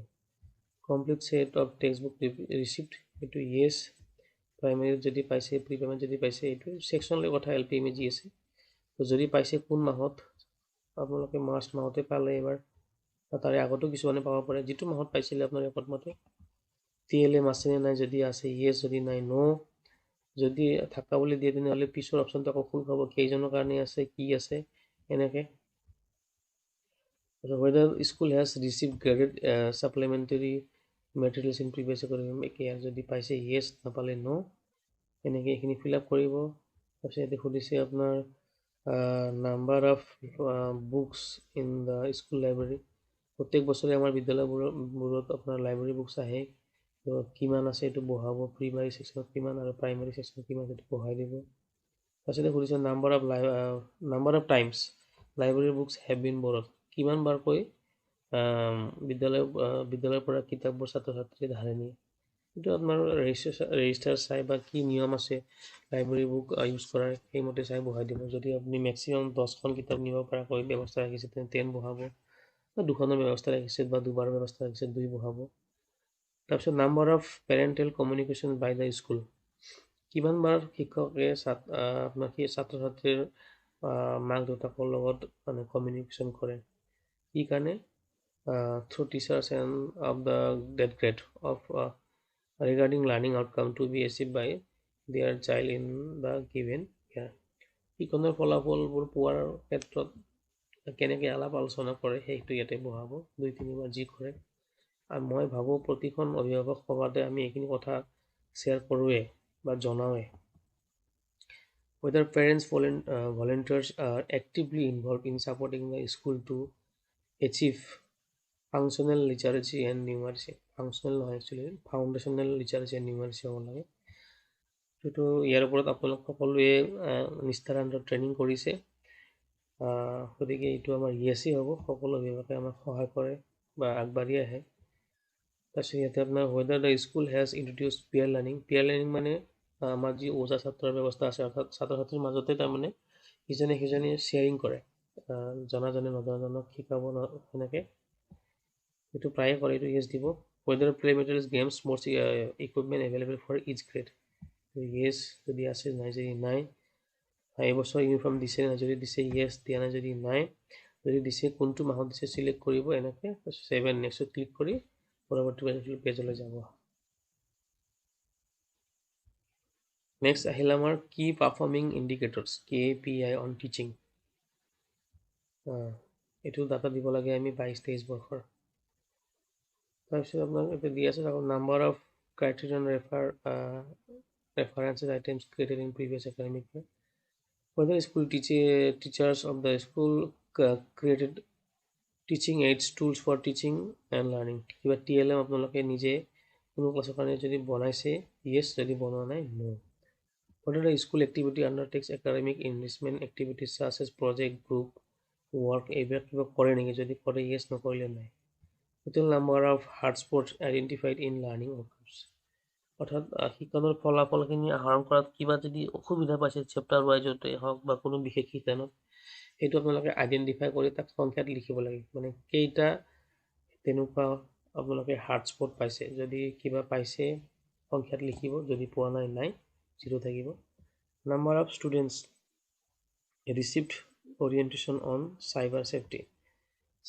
Complete set of text book receipt, এইটো য়েছ। প্ৰাইমেৰীত যদি পাইছে, প্ৰি প্ৰাইমেৰীত যদি পাইছে, এইটো ছেকশ্যনলৈ কথা, এল পি এম ই যি আছে। তো যদি পাইছে কোন মাহত, আপোনালোকে মাৰ্চ মাহতে পালে এইবাৰ বা তাৰে আগতো কিছুমানে পাব পাৰে, যিটো মাহত পাইছিলে আপোনাৰ ৰেকৰ্ড মতে। টি এল এম আছেনে নাই, যদি আছে য়েছ, যদি নাই ন'। যদি থকা বুলি দিয়ে তেনেহ'লে পিছৰ অপশ্যনটো আকৌ খোল খাব, কেইজনৰ কাৰণে আছে, কি আছে, এনেকৈ। Whether school has receive graded supplementary materials in previous academic year, যদি পাইছে য়েছ, নাপালে ন'। এনেকৈ এইখিনি ফিল আপ কৰিব। তাৰপিছত ইয়াতে সুধিছে আপোনাৰ number of books in the school library. প্ৰত্যেক বছৰে আমাৰ বিদ্যালয়বোৰত আপোনাৰ লাইব্ৰেৰী বুকছ আহে, তো কিমান আছে এইটো বঢ়াব, প্ৰি প্ৰাইমেৰী ছেকশ্যনত কিমান আৰু প্ৰাইমেৰী ছেকশ্যনত কিমান সেইটো বঢ়াই দিব। তাৰপিছতে সুধিছে number of times library books have been borrowed, কিমান বাৰকৈ বিদ্যালয়ৰ পৰা কিতাপবোৰ ছাত্ৰ ছাত্ৰীয়ে ধাৰে নিয়ে। এইটো আপোনাৰ ৰেজিষ্টাৰ চাই বা কি নিয়ম আছে লাইব্ৰেৰী বুক ইউজ কৰাৰ, সেইমতে চাই বহাই দিব। যদি আপুনি মেক্সিমাম 10খন কিতাপ নিব পৰাকৈ ব্যৱস্থা ৰাখিছে তেনে 10 বহাব, বা দুখনৰ ব্যৱস্থা ৰাখিছে বা দুবাৰৰ ব্যৱস্থা ৰাখিছে 2 বহাব। তাৰপিছত number of parental communication by the school, কিমান বাৰ শিক্ষকে আপোনাৰ সেই ছাত্ৰ ছাত্ৰীৰ মাক দেউতাকৰ লগত মানে কমিউনিকেশ্যন কৰে, কি কাৰণে, through teachers and of the that grade of regarding learning outcome to be achieve by their child in the given year. শিক্ষণৰ ফলাফলবোৰ পোৱাৰ ক্ষেত্ৰত কেনেকৈ আলাপ আলোচনা কৰে সেইটো ইয়াতে বহাব, 2 3বাৰ যি কৰে। আৰু মই ভাবোঁ প্ৰতিখন অভিভাৱক সভাতে আমি এইখিনি কথা শ্বেয়াৰ কৰোঁৱে বা জনাওঁৱে। Whether parents volunteers are actively involved in supporting the school to achieve functional literacy and numeracy. Functional নহয় actually, foundational literacy and numeracy হ'ব লাগে। সেইটো ইয়াৰ ওপৰত আপোনালোক সকলোৱে নিষ্ঠাৰ আণ্ডাৰত ট্ৰেইনিং কৰিছে, গতিকে এইটো আমাৰ য়েছেই হ'ব। সকলো অভিভাৱকে আমাক সহায় কৰে বা আগবাঢ়ি আহে। তাৰপিছত ইয়াতে আপোনাৰ whether the school has introduce peer learning. Peer learning মানে আমাৰ যি ওজা ছাত্ৰৰ ব্যৱস্থা আছে, অৰ্থাৎ ছাত্ৰ ছাত্ৰীৰ মাজতে তাৰমানে ইজনে সিজনে শ্বেয়াৰিং কৰে, জনাজনে নজনাজনক শিকাব, সেনেকৈ এইটো প্ৰায়ে কৰে, এইটো য়েছ দিব। Whether play materials, games, sports equipment available for each grade, yes যদি আছে, নাই যদি নাই। এইবছৰ ইউনিফৰ্ম দিছে নাই, যদি দিছে য়েছ, দিয়া নাই যদি নাই, যদি দিছে কোনটো মাহত দিছে চিলেক্ট কৰিব, এনেকৈ ছেভ এণ্ড নেক্সটত ক্লিক কৰি পৰৱৰ্তী পেজলৈ যাব। নেক্সট আহিল আমাৰ key performing indicators, K P I on teaching. এইটো ডাটা দিব লাগে আমি 22-23 বৰ্ষৰ। তাৰপিছত আপোনাক এতিয়া দি আছে আকৌ number of criterion references items created in previous academic year, whether school teachers of the school created Teaching aids, tools for teaching and learning, কিবা টিএলএম আপোনালোকে নিজে কোনো ক্লাছৰ কাৰণে যদি বনাইছে, য়েছ, যদি বনোৱা নাই, no. Whether the school activity undertakes academic enrichment activities such as project, group work, এইবিলাক কিবা কৰে নেকি, যদি কৰে য়েছ, নকৰিলে নাই। Total number of hotspots identified in learning outcomes, অৰ্থাৎ শিকনৰ ফলাফলখিনি আহৰণ কৰাত কিবা যদি অসুবিধা পাইছে চেপ্টাৰ ৱাইজতে হওক বা কোনো বিশেষ শিতানত, সেইটো আপোনালোকে আইডেণ্টিফাই কৰি তাক সংখ্যাত লিখিব লাগে, মানে কেইটা তেনেকুৱা আপোনালোকে হাৰ্ডস্পট পাইছে। যদি কিবা পাইছে সংখ্যাত লিখিব, যদি পোৱা নাই নাই, জিৰ' থাকিব। Number of students received orientation on cyber safety,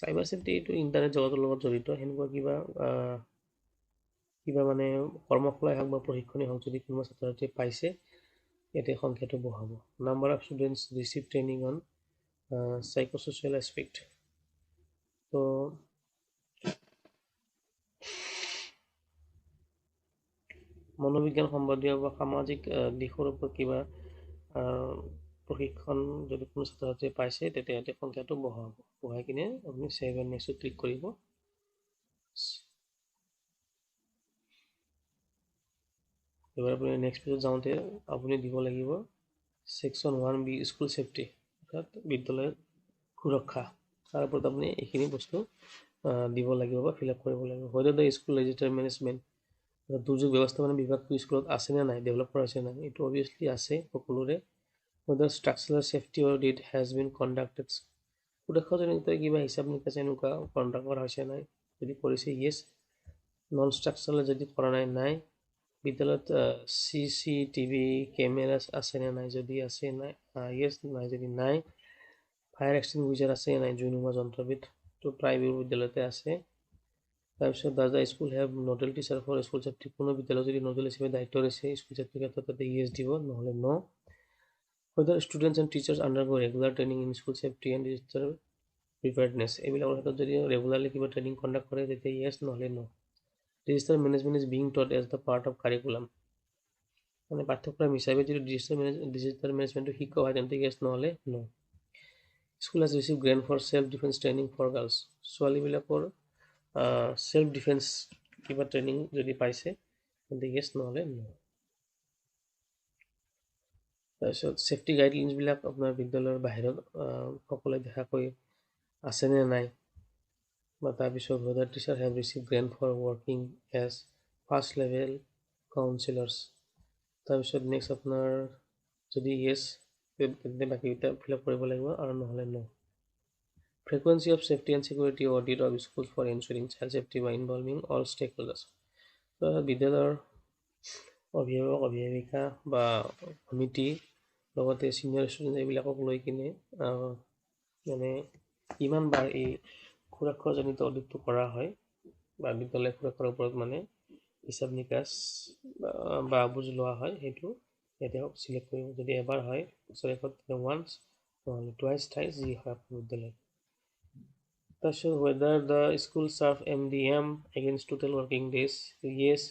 cyber safety এইটো ইণ্টাৰনেট জগতৰ লগত জড়িত, সেনেকুৱা কিবা কিবা মানে কৰ্মশালাই হওক বা প্ৰশিক্ষণেই হওক যদি কোনোবা ছাত্ৰ ছাত্ৰীয়ে পাইছে, ইয়াতে সংখ্যাটো বঢ়াব। Number of students receive training on psychosocial aspect, তো মনোবিজ্ঞান সম্বন্ধীয় বা সামাজিক দিশৰ ওপৰত কিবা প্ৰশিক্ষণ যদি কোনো ছাত্ৰ ছাত্ৰীয়ে পাইছে, তেতিয়া ইয়াতে সংখ্যাটো বঢ়াব। বঢ়াই কিনে আপুনি ছেভ এণ্ড নেক্সটত ক্লিক কৰিব। এবাৰ আপুনি নেক্সট পেজত যাওঁতে আপুনি দিব লাগিব ছেকশ্যন 1B school safety, অৰ্থাৎ বিদ্যালয়ৰ সুৰক্ষা, তাৰ ওপৰত আপুনি এইখিনি বস্তু দিব লাগিব বা ফিল আপ কৰিব লাগিব। Whether the school disaster management, দুৰ্যোগ ব্যৱস্থাপনা বিভাগটো স্কুলত আছেনে নাই, ডেভেলপ কৰা হৈছে নাই, এইটো অভিয়াছলি আছে সকলোৰে। Whether structural safety audit has been conducted, সুৰক্ষাজনিত কিবা হিচাপ নিকাচ এনেকুৱা কণ্ডাক্ট কৰা হৈছে নাই, যদি কৰিছে য়েছ, নন ষ্ট্ৰাকচাৰেল যদি কৰা নাই নাই। বিদ্যালয়ত CCTV camera আছেনে নাই, যদি আছে নাই য়েছ, নাই যদি নাই। ফায়াৰ এক্সটিংগুইজাৰ আছে নাই, জুই নুমুৱা যন্ত্ৰবিধ তো প্ৰায়বোৰ বিদ্যালয়তে আছে। তাৰপিছত does the school have nodal teacher for school safety, কোনো বিদ্যালয়ত যদি নডেল হিচাপে দায়িত্ব লৈছে স্কুল চেফটিৰ ক্ষেত্ৰত তাতে য়েছ দিব, নহ'লে no. Whether students and teachers undergo regular training in school safety and disaster preparedness, এইবিলাকৰ ক্ষেত্ৰত যদি ৰেগুলাৰলি কিবা ট্ৰেইনিং কণ্ডাক্ট কৰে তেতিয়া য়েছ, নহ'লে no. Disaster management is being taught as the part of curriculum, মানে পাঠ্যক্ৰম হিচাপে যদি ডিজিটেল মেনেজমেণ্টটো শিকোৱা হয় তেন্তে য়েছ, নহ'লে no. School has receive grant for self defence training for girls, ছোৱালীবিলাকৰ চেল্ফ ডিফেন্স কিবা ট্ৰেইনিং যদি পাইছে তেন্তে য়েছ, নহ'লে ন। তাৰপিছত ছেফটি গাইডলাইনছবিলাক আপোনাৰ বিদ্যালয়ৰ বাহিৰত সকলোৱে দেখাকৈ আছেনে নাই, বা তাৰপিছত whether teacher have receive grant for working as first level counsellors, তাৰপিছত নেক্সট আপোনাৰ যদি য়েছ তেন্তে বাকীকেইটা ফিল আপ কৰিব লাগিব আৰু নহ'লে no. Frequency of safety and security audit of school for ensuring child safety by involving all stakeholders, বিদ্যালয়ৰ অভিভাৱক অভিভাৱিকা বা সমিতি লগতে ছিনিয়ৰ ষ্টুডেণ্ট এইবিলাকক লৈ কিনে মানে কিমান বাৰ এই সুৰক্ষাজনিত অডিটটো কৰা হয় বা বিদ্যালয় সুৰক্ষাৰ ওপৰত মানে হিচাপ নিকাচ বা বুজ লোৱা হয়, সেইটো ইয়াতে চিলেক্ট কৰিব। যদি এবাৰ হয় বছৰেকত ওৱান্স, নহ'লে টুৱাইচ, থ্ৰাইচ যি হয় আপোনাৰ বিদ্যালয়ত। তাৰপিছত whether the school serve MDM against total working days, yes.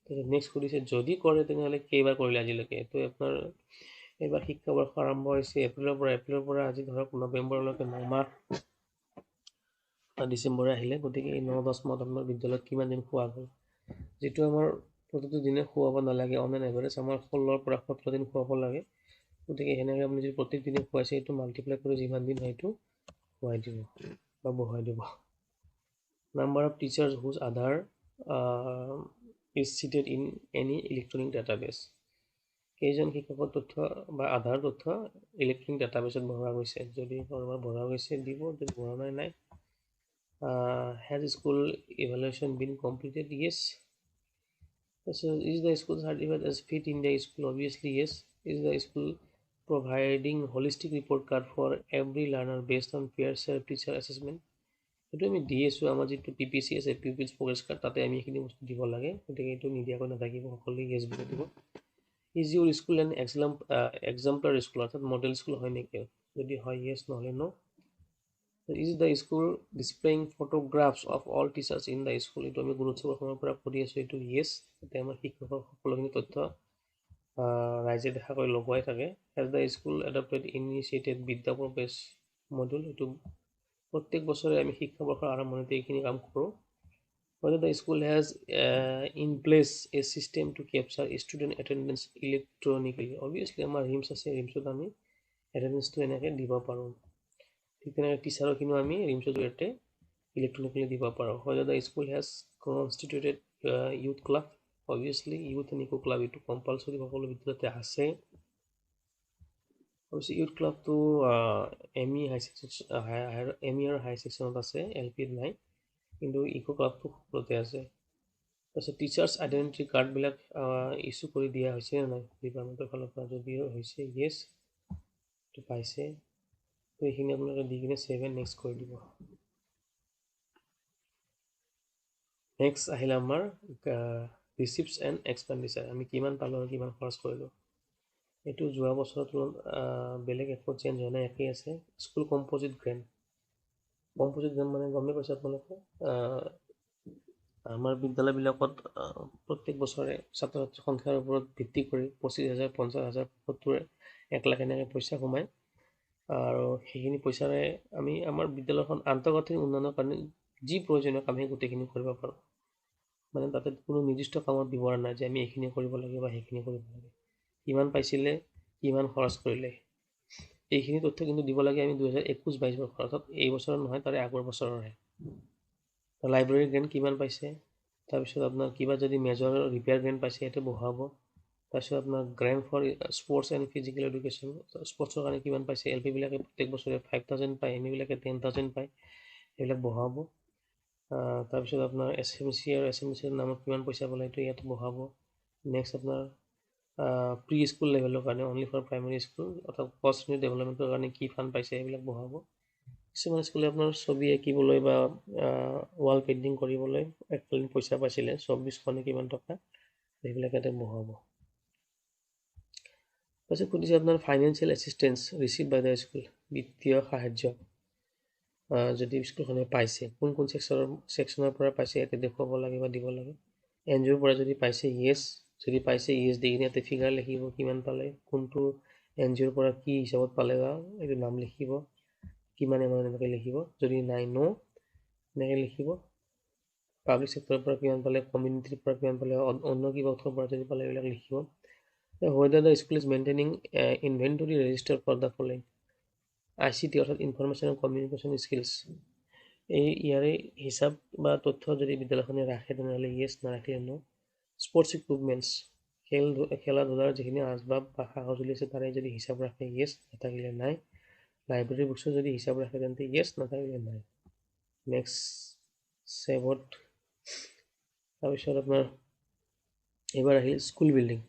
তাৰপিছত নেক্সট সুধিছে যদি কৰে তেনেহ'লে কেইবাৰ কৰিলে আজিলৈকে। এইটো আপোনাৰ এইবাৰ শিক্ষাবৰ্ষ আৰম্ভ হৈছে এপ্ৰিলৰ পৰা, এপ্ৰিলৰ পৰা আজি ধৰক নৱেম্বৰলৈকে 9 মাহ, ডিচেম্বৰে আহিলে, গতিকে এই 9-10 মাহত আপোনাৰ বিদ্যালয়ত কিমান দিন খোৱা গ'ল, যিটো আমাৰ প্ৰতিটো দিনে খুৱাব নালাগে, অন এন এভাৰেজ আমাৰ 16ৰ পৰা 17 দিন খুৱাব লাগে। গতিকে সেনেকৈ আপুনি যদি প্ৰত্যেক দিনে খুৱাইছে এইটো মাল্টিপ্লাই কৰি যিমান দিন হয় সেইটো খুৱাই দিব বা বহুৱাই দিব। Number of teachers whose Aadhaar is seeded in any electronic database, কেইজন শিক্ষকৰ তথ্য বা আধাৰ তথ্য ইলেক্ট্ৰনিক ডাটাবেছত ভৰোৱা গৈছে, যদি কাৰোবাৰ ভৰোৱা গৈছে দিব, যদি ভৰোৱা নাই নাই। Has school evaluation been completed, yes. তাৰপিছত is the school certified as Fit India school, obviously yes. Is the school providing holistic report card for every learner based on peer self teacher assessment, সেইটো আমি দি আছোঁ। আমাৰ যিটো PPC আছে, পিউপিলছ প্ৰগ্ৰেছ কাৰ্ড, তাতে আমি এইখিনি বস্তু দিব লাগে, গতিকে এইটো নিদিয়াকৈ নাথাকিব, সকলোৱে য়েছ বুলি দিব। Is your school an exemplar school, অৰ্থাৎ মডেল স্কুল হয় নেকি, যদি হয় য়েছ, নহ'লে no. Is the school displaying photographs of all teachers in the school, এইটো আমি গুণোৎসৱৰ সময়ৰ পৰা কৰি আছোঁ, এইটো য়েছ। তাতে আমাৰ শিক্ষকৰ সকলোখিনি তথ্য ৰাইজে দেখাকৈ লগোৱাই থাকে। Has the school adopted initiated Vidya Pravesh module, এইটো প্ৰত্যেক বছৰে আমি শিক্ষাবৰ্ষৰ আৰম্ভণিতে এইখিনি কাম কৰোঁ। Whether the school has in place a system to capture student attendance electronically. Obviously আমাৰ ৰিমছ আছে, ৰিমছত আমি এটেণ্ডেঞ্চটো এনেকৈ দিব পাৰোঁ। ঠিক তেনেকৈ টিচাৰখিনিও আমি ৰিমছৰ জৰিয়তে ইলেক্ট্ৰনিকেলি দিব পাৰোঁ। Whether the school has constituted youth club, obviously youth and eco club এইটো কম্পালচৰি সকলো বিদ্যালয়তে আছে। অৱশ্যে youth ক্লাবটো M E high section, M E আৰু হাই ছেকশ্যনত আছে, এল পিত নাই, কিন্তু ইকো ক্লাবটো সকলোতে আছে। তাৰপিছত টিচাৰ্ছ আইডেণ্টিটি কাৰ্ডবিলাক ইছ্যু কৰি দিয়া হৈছে নে নাই ডিপাৰ্টমেণ্টৰ ফালৰ পৰা, যদিও হৈছে য়েছ, এইটো পাইছে। তো এইখিনি আপোনালোকে দি কিনে ছেভ এণ্ড নেক্সট কৰি দিব। নেক্সট আহিলে আমাৰ ৰিচিপ্টছ এণ্ড এক্সপেণ্ডিচাৰ, আমি কিমান পালোঁ আৰু কিমান খৰচ কৰিলোঁ। এইটো যোৱা বছৰৰ তুলনাত বেলেগ একো চেঞ্জ হোৱা নাই, একেই আছে। School composite grant, composite grant মানে গমেই পাইছে আপোনালোকে, আমাৰ বিদ্যালয়বিলাকত প্ৰত্যেক বছৰে ছাত্ৰ ছাত্ৰীৰ সংখ্যাৰ ওপৰত ভিত্তি কৰি 25,000, 50,000, 75, 1 লাখ এনেকৈ পইচা সোমায় আৰু সেইখিনি পইচাৰে আমি আমাৰ বিদ্যালয়খন আন্তঃগাঁথনি উন্নয়নৰ কাৰণে যি প্ৰয়োজনীয় কাম সেই গোটেইখিনি কৰিব পাৰোঁ। মানে তাতে কোনো নিৰ্দিষ্ট কামৰ বিৱৰণ নাই যে আমি এইখিনি কৰিব লাগে বা সেইখিনি কৰিব লাগে, কিমান পাইছিলে, কিমান খৰচ কৰিলে, এইখিনি তথ্য কিন্তু দিব লাগে আমি 2021-22 বৰ্ষৰ, অৰ্থাৎ এই বছৰৰ নহয়, তাৰে আগৰ বছৰৰহে। লাইব্ৰেৰী গ্ৰেণ্ট কিমান পাইছে, তাৰপিছত আপোনাৰ কিবা যদি মেজৰ ৰিপেয়াৰ গ্ৰেণ্ট পাইছে সেইটো বহাব। তাৰপিছত আপোনাৰ grant for sports and physical education, স্পৰ্টছৰ কাৰণে কিমান পাইছে, এল পিবিলাকে প্ৰত্যেক বছৰে 5,000 পায়, এম ইবিলাকে 10,000 পায়, সেইবিলাক বহাব। তাৰপিছত আপোনাৰ এছ এম চি আৰু এছ এম চিৰ নামত কিমান পইচা পালে সেইটো ইয়াত বহাব। নেক্সট আপোনাৰ প্ৰি স্কুল লেভেলৰ কাৰণে, অনলি ফৰ প্ৰাইমেৰী স্কুল, অৰ্থাৎ কষ্ট ডেভেলপমেণ্টৰ কাৰণে কি ফাণ্ড পাইছে সেইবিলাক বহাব। কিছুমান স্কুলে আপোনাৰ ছবি আঁকিবলৈ বা ৱাল পেইণ্টিং কৰিবলৈ এককালীন পইচা পাইছিলে 24শ কিমান টকা, সেইবিলাক ইয়াতে বহাব। তাৰপিছত সুধিছে আপোনাৰ financial assistance receive by the school, বিত্তীয় সাহাৰ্য যদি স্কুলখনে পাইছে, কোন কোন ছেকশ্যনৰ পৰা পাইছে ইয়াতে দেখুৱাব লাগে বা দিব লাগে। এন জি অ'ৰ পৰা যদি পাইছে য়েছ, যদি পাইছে য়েছ দি কিনে ইয়াতে ফিগাৰ লিখিব কিমান পালে, কোনটো এন জি অ'ৰ পৰা কি হিচাপত পালে বা এইটো নাম লিখিব, কিমান এমাউণ্ট এনেকৈ লিখিব। যদি নাই ন' এনেকৈ লিখিব। পাব্লিক ছেক্টৰৰ পৰা কিমান পালে, কমিউনিটিৰ পৰা কিমান পালে, অন্য কিবা উৎসৰ পৰা যদি পালে এইবিলাক লিখিব। Whether the school is maintaining inventory register for the following, I C T অৰ্থাৎ ইনফৰমেশ্যন এণ্ড কমিউনিকেশ্যন স্কিলছ, এই ইয়াৰে হিচাপ বা তথ্য যদি বিদ্যালয়খনে ৰাখে তেনেহ'লে য়েছ, নাৰাখিলে ন'। স্পৰ্টছ ইকুইপমেণ্টছ, খেলা ধূলাৰ যিখিনি আচবাব বা সা সঁজুলি আছে তাৰে যদি হিচাপ ৰাখে য়েছ, নাথাকিলে নাই। লাইব্ৰেৰী বুকছৰ যদি হিচাপ ৰাখে তেন্তে য়েছ, নাথাকিলে নাই। নেক্সট ছেভত। তাৰপিছত আপোনাৰ এইবাৰ আহিল স্কুল বিল্ডিং।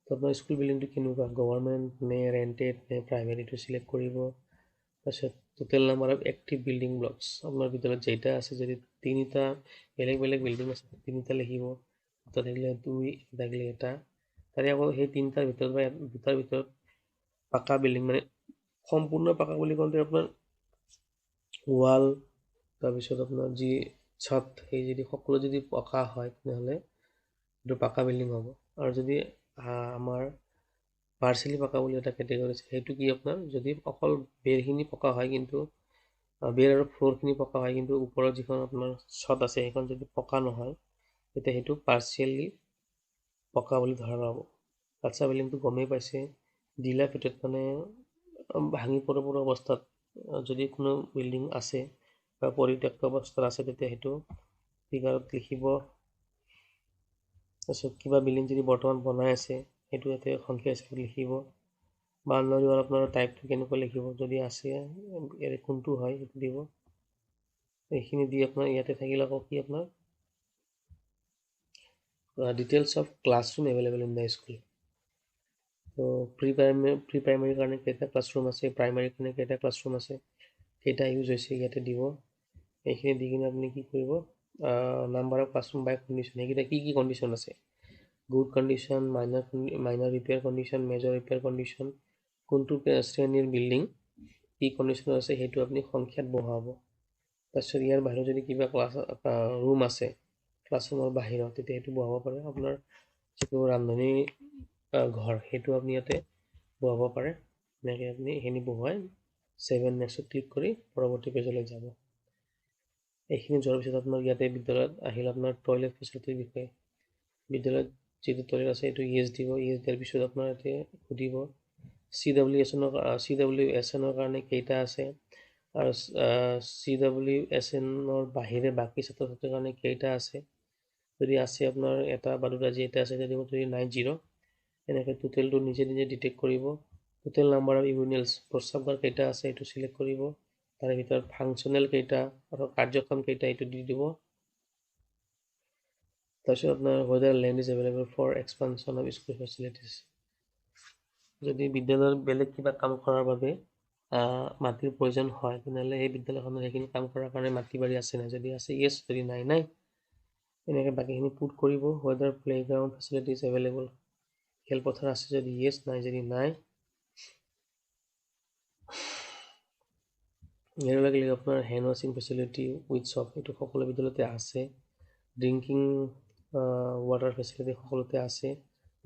তো আপোনাৰ স্কুল বিল্ডিংটো কেনেকুৱা, গভৰ্ণমেণ্ট নে ৰেণ্টেড নে প্ৰাইভেট, এইটো চিলেক্ট কৰিব। তাৰপিছত total number of active building blocks, আপোনাৰ বিদ্যালয়ত যেইটা আছে, যদি তিনিটা বেলেগ বেলেগ বিল্ডিং আছে তিনিটা লিখিব, দুটা থাকিলে দুই, এটা থাকিলে এটা। তাৰে আকৌ সেই তিনিটাৰ ভিতৰত বা দুটাৰ ভিতৰত পাকা বিল্ডিং, মানে সম্পূৰ্ণ পাকা বুলি কওঁতে আপোনাৰ ৱাল, তাৰপিছত আপোনাৰ যি ছাদ, সেই যদি সকলো যদি পকা হয় তেনেহ'লে এইটো পাকা বিল্ডিং হ'ব। আৰু যদি আমাৰ পাৰ্চেলি পকা বুলি এটা কেটেগৰী আছে, সেইটো কি আপোনাৰ যদি অকল বেৰখিনি পকা হয়, কিন্তু বেৰ আৰু ফ্ল'ৰখিনি পকা হয়, কিন্তু ওপৰত যিখন আপোনাৰ ছাদ আছে সেইখন যদি পকা নহয়, তেতিয়া সেইটো পাৰ্চিয়েলি পকা বুলি ধৰা হ'ব। কাচ্চা বিল্ডিংটো গমেই পাইছে, ডিলাপেটেড মানে ভাঙি পৰো পৰো অৱস্থাত যদি কোনো বিল্ডিং আছে বা পৰিত্যক্ত অৱস্থাত আছে তেতিয়া সেইটো ফিগাৰত লিখিব। তাৰপিছত কিবা বিল্ডিং যদি বৰ্তমান বনাই আছে সেইটো ইয়াতে সংখ্যা হিচাপে লিখিব। বাউণ্ডাৰী ৱাল আপোনাৰ টাইপটো কেনেকুৱা লিখিব, যদি আছে ইয়াৰে কোনটো হয় সেইটো দিব। এইখিনি দি আপোনাৰ ইয়াতে থাকিল আকৌ কি আপোনাৰ details of classroom available in the school. তো প্ৰি প্ৰাইমাৰীৰ কাৰণে কেইটা ক্লাছৰুম আছে, প্ৰাইমাৰীৰ কাৰণে কেইটা ক্লাছৰুম আছে, কেইটা ইউজ হৈছে ইয়াতে দিব। এইখিনি দি কিনে আপুনি কি কৰিব, number of classroom by condition, সেইকেইটা কি কি কণ্ডিশ্যন আছে, good condition, minor repair condition, major repair condition, কোনটো শ্ৰেণীৰ বিল্ডিং কি কণ্ডিশ্যনত আছে সেইটো আপুনি সংখ্যাত বহাব। তাৰপিছত ইয়াৰ বাহিৰত যদি কিবা ক্লাছ ৰুম আছে ক্লাছৰুমৰ বাহিৰত তেতিয়া সেইটো বহাব পাৰে। আপোনাৰ যিটো ৰান্ধনি ঘৰ সেইটো আপুনি ইয়াতে বহাব পাৰে। এনেকৈ আপুনি এইখিনি বহুৱাই ছেভ এণ্ড নেক্সটত ক্লিক কৰি পৰৱৰ্তী পেজলৈ যাব। এইখিনি যোৱাৰ পিছত আপোনাৰ ইয়াতে বিদ্যালয়ত আহিল আপোনাৰ টয়লেট ফেচিলিটিৰ বিষয়ে। বিদ্যালয়ত যিটো টয়লেট আছে এইটো য়েছ দিব। য়েছ দিয়াৰ পিছত আপোনাৰ ইয়াতে সুধিব চি ডাব্লিউ এছ এনৰ কাৰণে কেইটা আছে আৰু চি ডাব্লিউ এছ এনৰ বাহিৰে বাকী ছাত্ৰ ছাত্ৰীৰ কাৰণে কেইটা আছে। যদি আছে আপোনাৰ এটা বা দুটা, যি এটা আছে দিব, যদি নাই জিৰ'। এনেকৈ টোটেলটো নিজে নিজে ডিটেক্ট কৰিব। টোটেল নাম্বাৰ অফ ইউৰিনেলছ, প্ৰস্ৰাৱগাৰ কেইটা আছে এইটো চিলেক্ট কৰিব। তাৰে ভিতৰত ফাংচনেল কেইটা আৰু কাৰ্যক্ষম কেইটা এইটো দি দিব। তাৰপিছত আপোনাৰ whether land is available for expansion of school facilities, যদি বিদ্যালয়ত বেলেগ কিবা কাম কৰাৰ বাবে মাটিৰ প্ৰয়োজন হয়, তেনেহ'লে সেই বিদ্যালয়খনত সেইখিনি কাম কৰাৰ কাৰণে মাটি বাৰী আছে নাই? যদি আছে য়েছ, যদি নাই নাই। এনেকৈ বাকীখিনি পুট কৰিব। Whether playground facilities available, খেলপথাৰ আছে যদি য়েছ, নাই যদি নাই। ইয়াৰ লগে লগে আপোনাৰ হেণ্ড ৱাশ্বিং ফেচিলিটি উইথ চপ, এইটো সকলো বিদ্যালয়তে আছে। ড্ৰিংকিং ৱাটাৰ ফেচিলিটি সকলোতে আছে,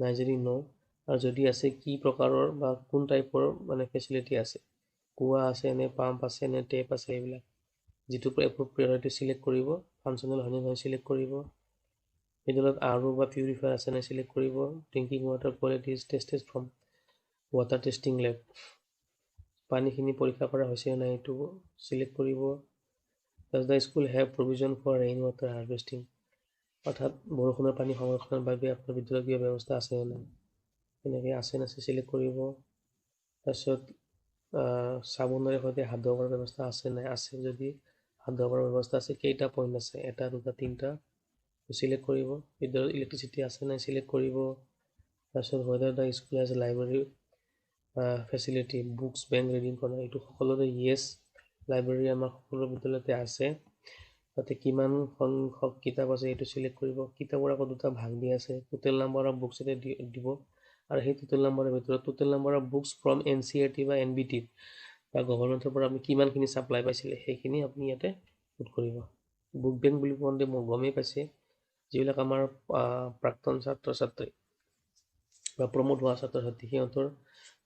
নাই যদি ন', আৰু যদি আছে কি প্ৰকাৰৰ বা কোন টাইপৰ মানে ফেচিলিটি আছে, কুঁৱা আছে নে পাম্প আছে নে টেপ আছে, এইবিলাক যিটো এপ্ৰপ্ৰিয়েট হয় সেইটো চিলেক্ট কৰিব। ফাংচনেল হয়নে নহয় চিলেক্ট কৰিব। বিদ্যালয়ত আৰ অ' বা পিউৰিফায়াৰ আছে নাই চিলেক্ট কৰিব। Drinking water quality is tested from water testing lab, পানীখিনি পৰীক্ষা কৰা হৈছে নাই এইটো চিলেক্ট কৰিব। Does the school have provision for rain water harvesting, অৰ্থাৎ বৰষুণৰ পানী সংৰক্ষণৰ বাবে আপোনাৰ বিদ্যালয়ত কিবা ব্যৱস্থা আছে নে নাই, তেনেকৈ আছে নাছে চিলেক্ট কৰিব। তাৰপিছত চাবোনেৰে সৈতে হাত ধোৱাৰ ব্যৱস্থা আছে নাই, আছে যদি হাত ধোৱাৰ ব্যৱস্থা আছে কেইটা পইণ্ট আছে, এটা, দুটা, তিনিটা চিলেক্ট কৰিব। বিদ্যালয়ত ইলেক্ট্ৰিচিটি আছে নাই চিলেক্ট কৰিব। তাৰপিছত whether the school has library facility, books bank, reading corner, এইটো সকলোতে য়েছ। লাইব্ৰেৰী আমাৰ সকলো বিদ্যালয়তে আছে। তাতে কিমান সংখ্যক কিতাপ আছে এইটো চিলেক্ট কৰিব। কিতাপৰ আকৌ দুটা ভাগ দিয়া আছে, টোটেল নাম্বাৰ অফ বুকছ ইয়াতে দিব আৰু সেই টোটেল নাম্বাৰৰ ভিতৰত total number of books from NCERT বা এনবিটিত বা গভৰ্ণমেণ্টৰ পৰা আপুনি কিমানখিনি ছাপ্লাই পাইছিলে, সেইখিনি আপুনি ইয়াতে পুট কৰিব। বুক বেংক বুলি কওঁতে মই গমেই পাইছে, যিবিলাক আমাৰ প্ৰাক্তন ছাত্ৰ ছাত্ৰী বা প্ৰমোট হোৱা ছাত্ৰ ছাত্ৰী, সিহঁতৰ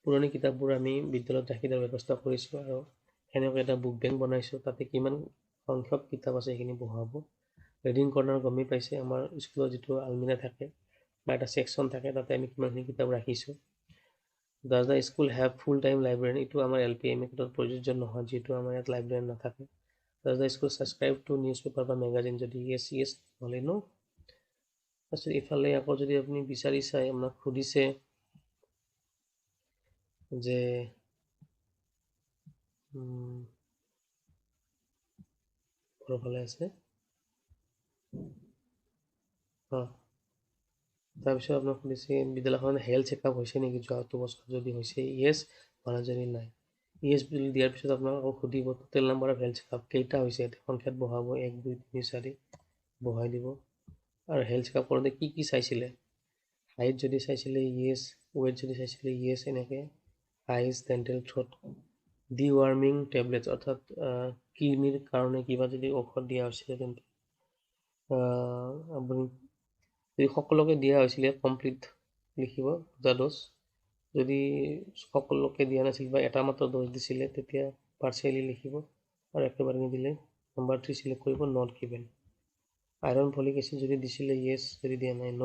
পুৰণি কিতাপবোৰ আমি বিদ্যালয়ত ৰাখি দিয়াৰ ব্যৱস্থা কৰিছোঁ আৰু সেনেকৈ এটা বুক বেংক বনাইছোঁ। তাতে কিমান সংখ্যক কিতাপ আছে সেইখিনি বহুৱাব। ৰিডিং কৰ্ণাৰ গমেই পাইছে, আমাৰ স্কুলত যিটো আলমিৰা থাকে বা এটা ছেকশ্যন থাকে, তাতে আমি কিমানখিনি কিতাপ ৰাখিছোঁ। Does the school have full time librarian? এইটো আমাৰ এল পি, এম ই ক্ষেত্ৰত প্ৰযোজ্য নহয়, যিহেতু আমাৰ ইয়াত লাইব্ৰেৰীয়ান নাথাকে। Does the school subscribe to newspaper বা মেগাজিন? যদি য়েছ য়েছ, নহ'লে ন'। তাৰপিছত ইফালে আকৌ যদি আপুনি বিচাৰি চাই, আপোনাক সুধিছে যে ওপৰৰ আছে অঁ, তাৰপিছত আপোনাক সুধিছে বিদ্যালয়খনত হেল্থ চেকআপ হৈছে নেকি যোৱাটো বছৰ? যদি হৈছে য়েছ, হোৱা যদি নাই। য়েছ বুলি দিয়াৰ পিছত আপোনাক আকৌ সুধিব total number of health checkup কেইটা হৈছে, সংখ্যাত বহাব, এক, দুই, তিনি, চাৰি বহাই দিব। আৰু হেল্থ চেকআপ কৰোঁতে কি কি চাইছিলে, হাইট যদি চাইছিলে য়েছ, ৱেইট যদি চাইছিলে য়েছ, এনেকৈ eyes, dental, throat, deworming tablets, অৰ্থাৎ কৃমিৰ কাৰণে কিবা যদি ঔষধ দিয়া হৈছিলে, তেন্তে আপুনি যদি সকলোকে দিয়া হৈছিলে কমপ্লিট লিখিব, দুটা ড'জ। যদি সকলোকে দিয়া নাছিল বা এটা মাত্ৰ ড'জ দিছিলে, তেতিয়া পাৰ্চিয়েলি লিখিব আৰু একেবাৰে নিদিলে নাম্বাৰ 3 চিলেক্ট কৰিব, not given. Iron folic acid যদি দিছিলে য়েছ, যদি দিয়া নাই ন'।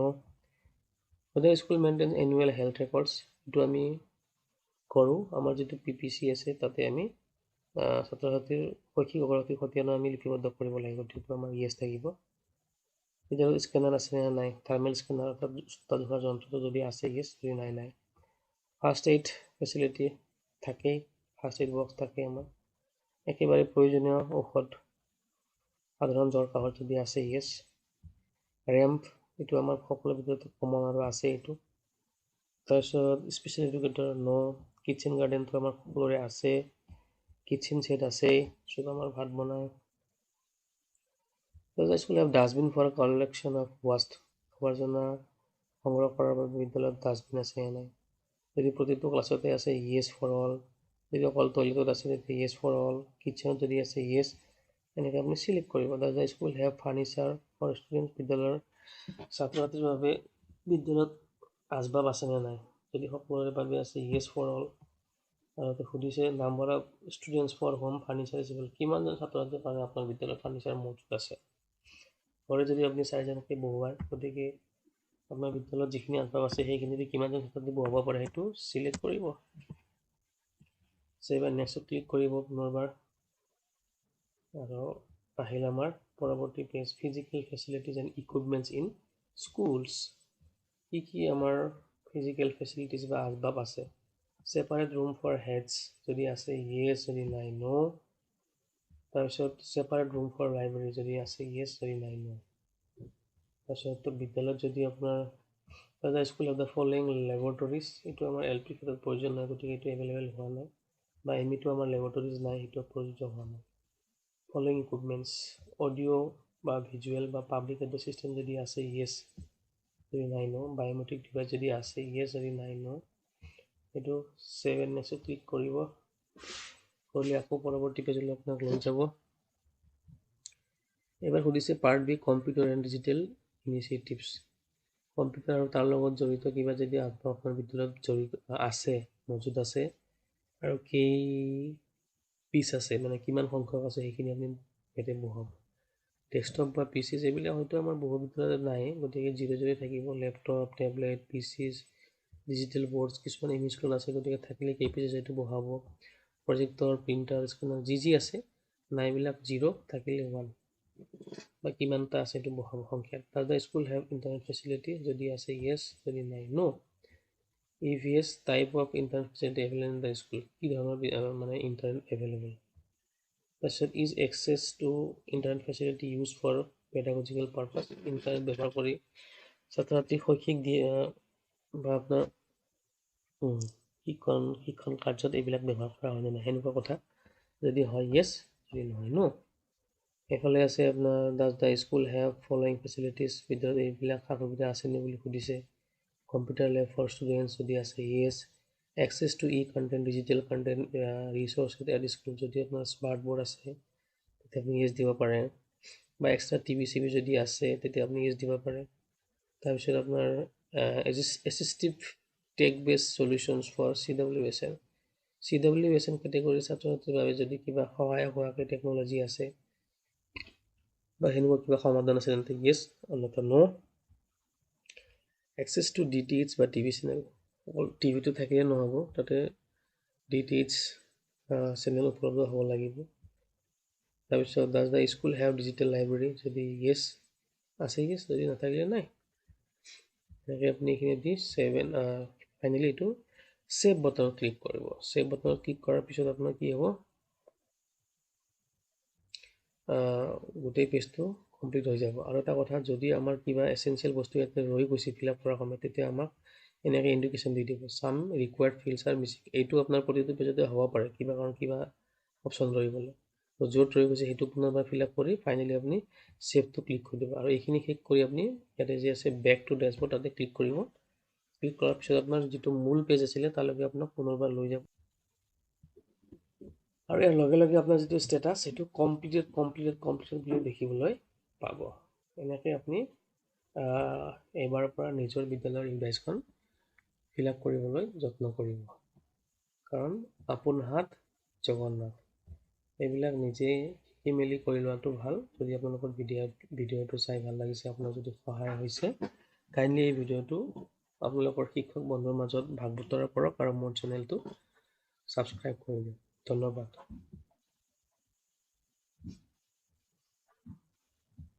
Whether school maintain annual health records, এইটো আমি কৰোঁ। আমাৰ যিটো পিপিচি আছে, তাতে আমি ছাত্ৰ ছাত্ৰীৰ শৈক্ষিক অগ্ৰগতি খতিয়ানো আমি লিপিবদ্ধ কৰিব লাগিব, গতিকে আমাৰ য়েছ থাকিব। বিদ্যালয়ত স্কেনাৰ আছে নে নাই, থাৰ্মেল স্কেনাৰ অৰ্থাৎ উষ্ণতা জোখা যন্ত্ৰটো, যদি আছে য়েছ, যদি নাই নাই। ফাৰ্ষ্ট এইড ফেচিলিটি থাকেই, ফাৰ্ষ্ট এইড বক্স থাকে আমাৰ। একেবাৰে প্ৰয়োজনীয় ঔষধ সাধাৰণ জ্বৰ কাহৰ যদি আছে য়েছ। ৰেম্প, এইটো আমাৰ সকলো ভিতৰতে কমন আৰু আছে এইটো। তাৰপিছত স্পেচিয়েল এডুকেটৰ ন'। কিটচেন গাৰ্ডেনটো আমাৰ সকলোৰে আছে, কিটচেন ছেট আছে য'ত আমাৰ ভাত বনায়। School have dustbin for collection of waste, আৱৰ্জনা সংগ্ৰহ কৰাৰ বাবে বিদ্যালয়ত ডাষ্টবিন আছে নাই? যদি প্ৰতিটো ক্লাছতে আছে য়েছ ফৰ অল, যদি অকল টয়লেটত আছে তেতিয়া য়েছ ফৰ অল, কিটচেনত যদি আছে য়েছ, এনেকৈ আপুনি চিলেক্ট কৰিব। Does the school have furniture for student? বিদ্যালয়ৰ ছাত্ৰ ছাত্ৰীৰ বাবে বিদ্যালয়ত আচবাব আছেনে নাই? যদি সকলোৰে বাবে আছে য়েছ ফৰ অল। আৰু সুধিছে number of students for whom furniture is, কিমানজন ছাত্ৰ ছাত্ৰীৰ কাৰণে আপোনাৰ বিদ্যালয়ত ফাৰ্নিচাৰ মজুত আছে। ঘৰে যদি আপুনি চাৰিজনকৈ বহুৱায়, গতিকে আপোনাৰ বিদ্যালয়ত যিখিনি আচবাব আছে সেইখিনি দি কিমানজন ছাত্ৰ ছাত্ৰী বহুৱাব পাৰে সেইটো চিলেক্ট কৰিব। ছেভ এণ্ড নেক্সটত ক্লিক কৰিব পুনৰবাৰ। আৰু আহিল আমাৰ পৰৱৰ্তী page, physical facilities and equipments in schools. কি কি আমাৰ ফিজিকেল ফেচিলিটিজ বা আচবাব আছে। ছেপাৰেট ৰুম ফৰ হেডছ যদি আছে য়েছ, যদি নাই ন'। তাৰপিছত ছেপাৰেট ৰুম ফৰ লাইব্ৰেৰী যদি আছে য়েছ, যদি নাই ন'। তাৰপিছত বিদ্যালয়ত যদি আপোনাৰ the school of the following laboratories, এইটো আমাৰ এল পি ক্ষেত্ৰত প্ৰয়োজন নাই, গতিকে এইটো এভেইলেবল হোৱা নাই, বা এম ইটো আমাৰ লেবৰেটৰিজ নাই, সেইটো প্ৰযোজ্য হোৱা নাই। ফলোয়িং ইকুইপমেণ্টছ, অডিঅ' বা ভিজুৱেল বা পাব্লিক এড্ৰেছ চিষ্টেম যদি আছে য়েছ, যদি নাই ন'। বায়'মেট্ৰিক ডিভাইচ যদি আছে য়েছ, যদি নাই ন'। এইটো ছেভ এণ্ড নেক্সট ক্লিক কৰিব, কৰিলে আকৌ পৰৱৰ্তী পেজলৈ আপোনাক লৈ যাব। এইবাৰ সুধিছে part B, computer and digital initiatives. Computer আৰু তাৰ লগত জড়িত কিবা যদি আপোনাৰ বিদ্যালয়ত জড়িত আছে, মজুত আছে, আৰু কেই পিচ আছে, মানে কিমান সংখ্যক আছে সেইখিনি আপুনি ইয়াতে বহাব। ডেস্কটপ বা পি চিজ এইবিলাক হয়তো আমাৰ বহু বিদ্যালয়ত নাই, গতিকে জিৰ' জিৰ' থাকিব। Laptop, tablet, PCs, digital boards কিছুমান এম ই স্কুলত আছে, গতিকে থাকিলে কেই পিচ আছে সেইটো বহাব। প্ৰজেক্টৰ, প্ৰিণ্টাৰ, স্কেনাৰ যি যি আছে, নাইবিলাক জিৰ', থাকিলে ওৱান, বা কিমানটা আছে সেইটো বহাব সংখ্যাত। Does the school have internet facility, যদি আছে য়েছ, যদি নাই ন'। If yes, type of internet facility available in the school, কি ধৰণৰ মানে ইণ্টাৰনেট এভেইলেবল। তাৰপিছত is access to internet facility use for pedagogical purpose, internet ব্যৱহাৰ কৰি ছাত্ৰ ছাত্ৰীক শৈক্ষিক দিয়ে বা আপোনাৰ শিক্ষণ কাৰ্যত এইবিলাক ব্যৱহাৰ কৰা হয়নে নাই, সেনেকুৱা কথা। যদি হয় য়েছ, যদি নহয় ন'। এইফালে আছে আপোনাৰ does the school have following facilities, বিদ্যালয়ত এইবিলাক সা সুবিধা আছেনে বুলি সুধিছে। কম্পিউটাৰ লেব ফৰ ষ্টুডেণ্টছ যদি আছে yes. Access to e content, digital content resources at school, যদি আপোনাৰ স্মাৰ্ট বৰ্ড আছে তেতিয়া আপুনি য়েছ দিব পাৰে, বা এক্সট্ৰা টিভি চিভি যদি আছে তেতিয়া আপুনি য়েছ দিব পাৰে। তাৰপিছত আপোনাৰ assistive tech based solutions for CWSN, CWSN কেটেগৰীৰ ছাত্ৰ ছাত্ৰীৰ বাবে যদি কিবা সহায়ক হোৱাকৈ টেকন'লজি আছে বা সেনেকুৱা কিবা সমাধান আছে তেন্তে য়েছ, অন্যথা ন'। এক্সেছ টু ডিটিএইচ বা টিভি চেনেল, অকল টিভিটো থাকিলে নহ'ব, তাতে ডিটিএইচ চেনেল উপলব্ধ হ'ব লাগিব। তাৰপিছত does the school have digital library, যদি য়েছ আছে য়েছ, যদি নাথাকিলে নাই। এনেকৈ আপুনি এইখিনি দি ছেভ এণ্ড ফাইনেলি এইটো ছেভ বটনত ক্লিক কৰিব। ছেভ বটনত ক্লিক কৰাৰ পিছত আপোনাৰ কি হ'ব, গোটেই পেজটো কমপ্লিট হৈ যাব। আৰু এটা কথা, যদি আমাৰ কিবা এচেঞ্চিয়েল বস্তু ইয়াতে ৰৈ গৈছে ফিল আপ কৰাৰ সময়ত, তেতিয়া আমাক এনেকৈ ইণ্ডিকেশ্যন দি দিব, some required fields are missing. এইটো আপোনাৰ প্ৰতিটো পেজতে হ'ব পাৰে, কিবা কাৰণ কিবা অপশ্যন ৰৈ গ'লে, তো য'ত ৰৈ গৈছে সেইটো পুনৰবাৰ ফিল আপ কৰি ফাইনেলি আপুনি ছেভটো ক্লিক কৰি দিব। আৰু এইখিনি শেষ কৰি আপুনি ইয়াতে যি আছে বেক টু ডেছবৰ্ড, তাতে ক্লিক কৰিব। ক্লিক কৰাৰ পিছত আপোনাৰ যিটো মূল পেজ আছিলে তালৈকে আপোনাক পুনৰবাৰ লৈ যাব। আৰু ইয়াৰ লগে লগে আপোনাৰ যিটো ষ্টেটাছ সেইটো কমপ্লিটেড কমপ্লিটেড কমপ্লিটেড বুলি দেখিবলৈ পাব। এনেকৈ আপুনি এইবাৰৰ পৰা নিজৰ বিদ্যালয়ৰ ইউডাইচখন ফিল আপ কৰিবলৈ যত্ন কৰিব, কাৰণ আপোন হাত জগন্নাথ, এইবিলাক নিজে শিকি মেলি কৰি লোৱাটো ভাল। যদি আপোনালোকৰ ভিডিঅ'টো চাই ভাল লাগিছে, আপোনাৰ যদি সহায় হৈছে, কাইণ্ডলি এই ভিডিঅ'টো আপোনালোকৰ শিক্ষক বন্ধুৰ মাজত ভাগ বতৰা কৰক আৰু মোৰ চেনেলটো ছাবস্ক্ৰাইব কৰি দিয়ক। ধন্যবাদ।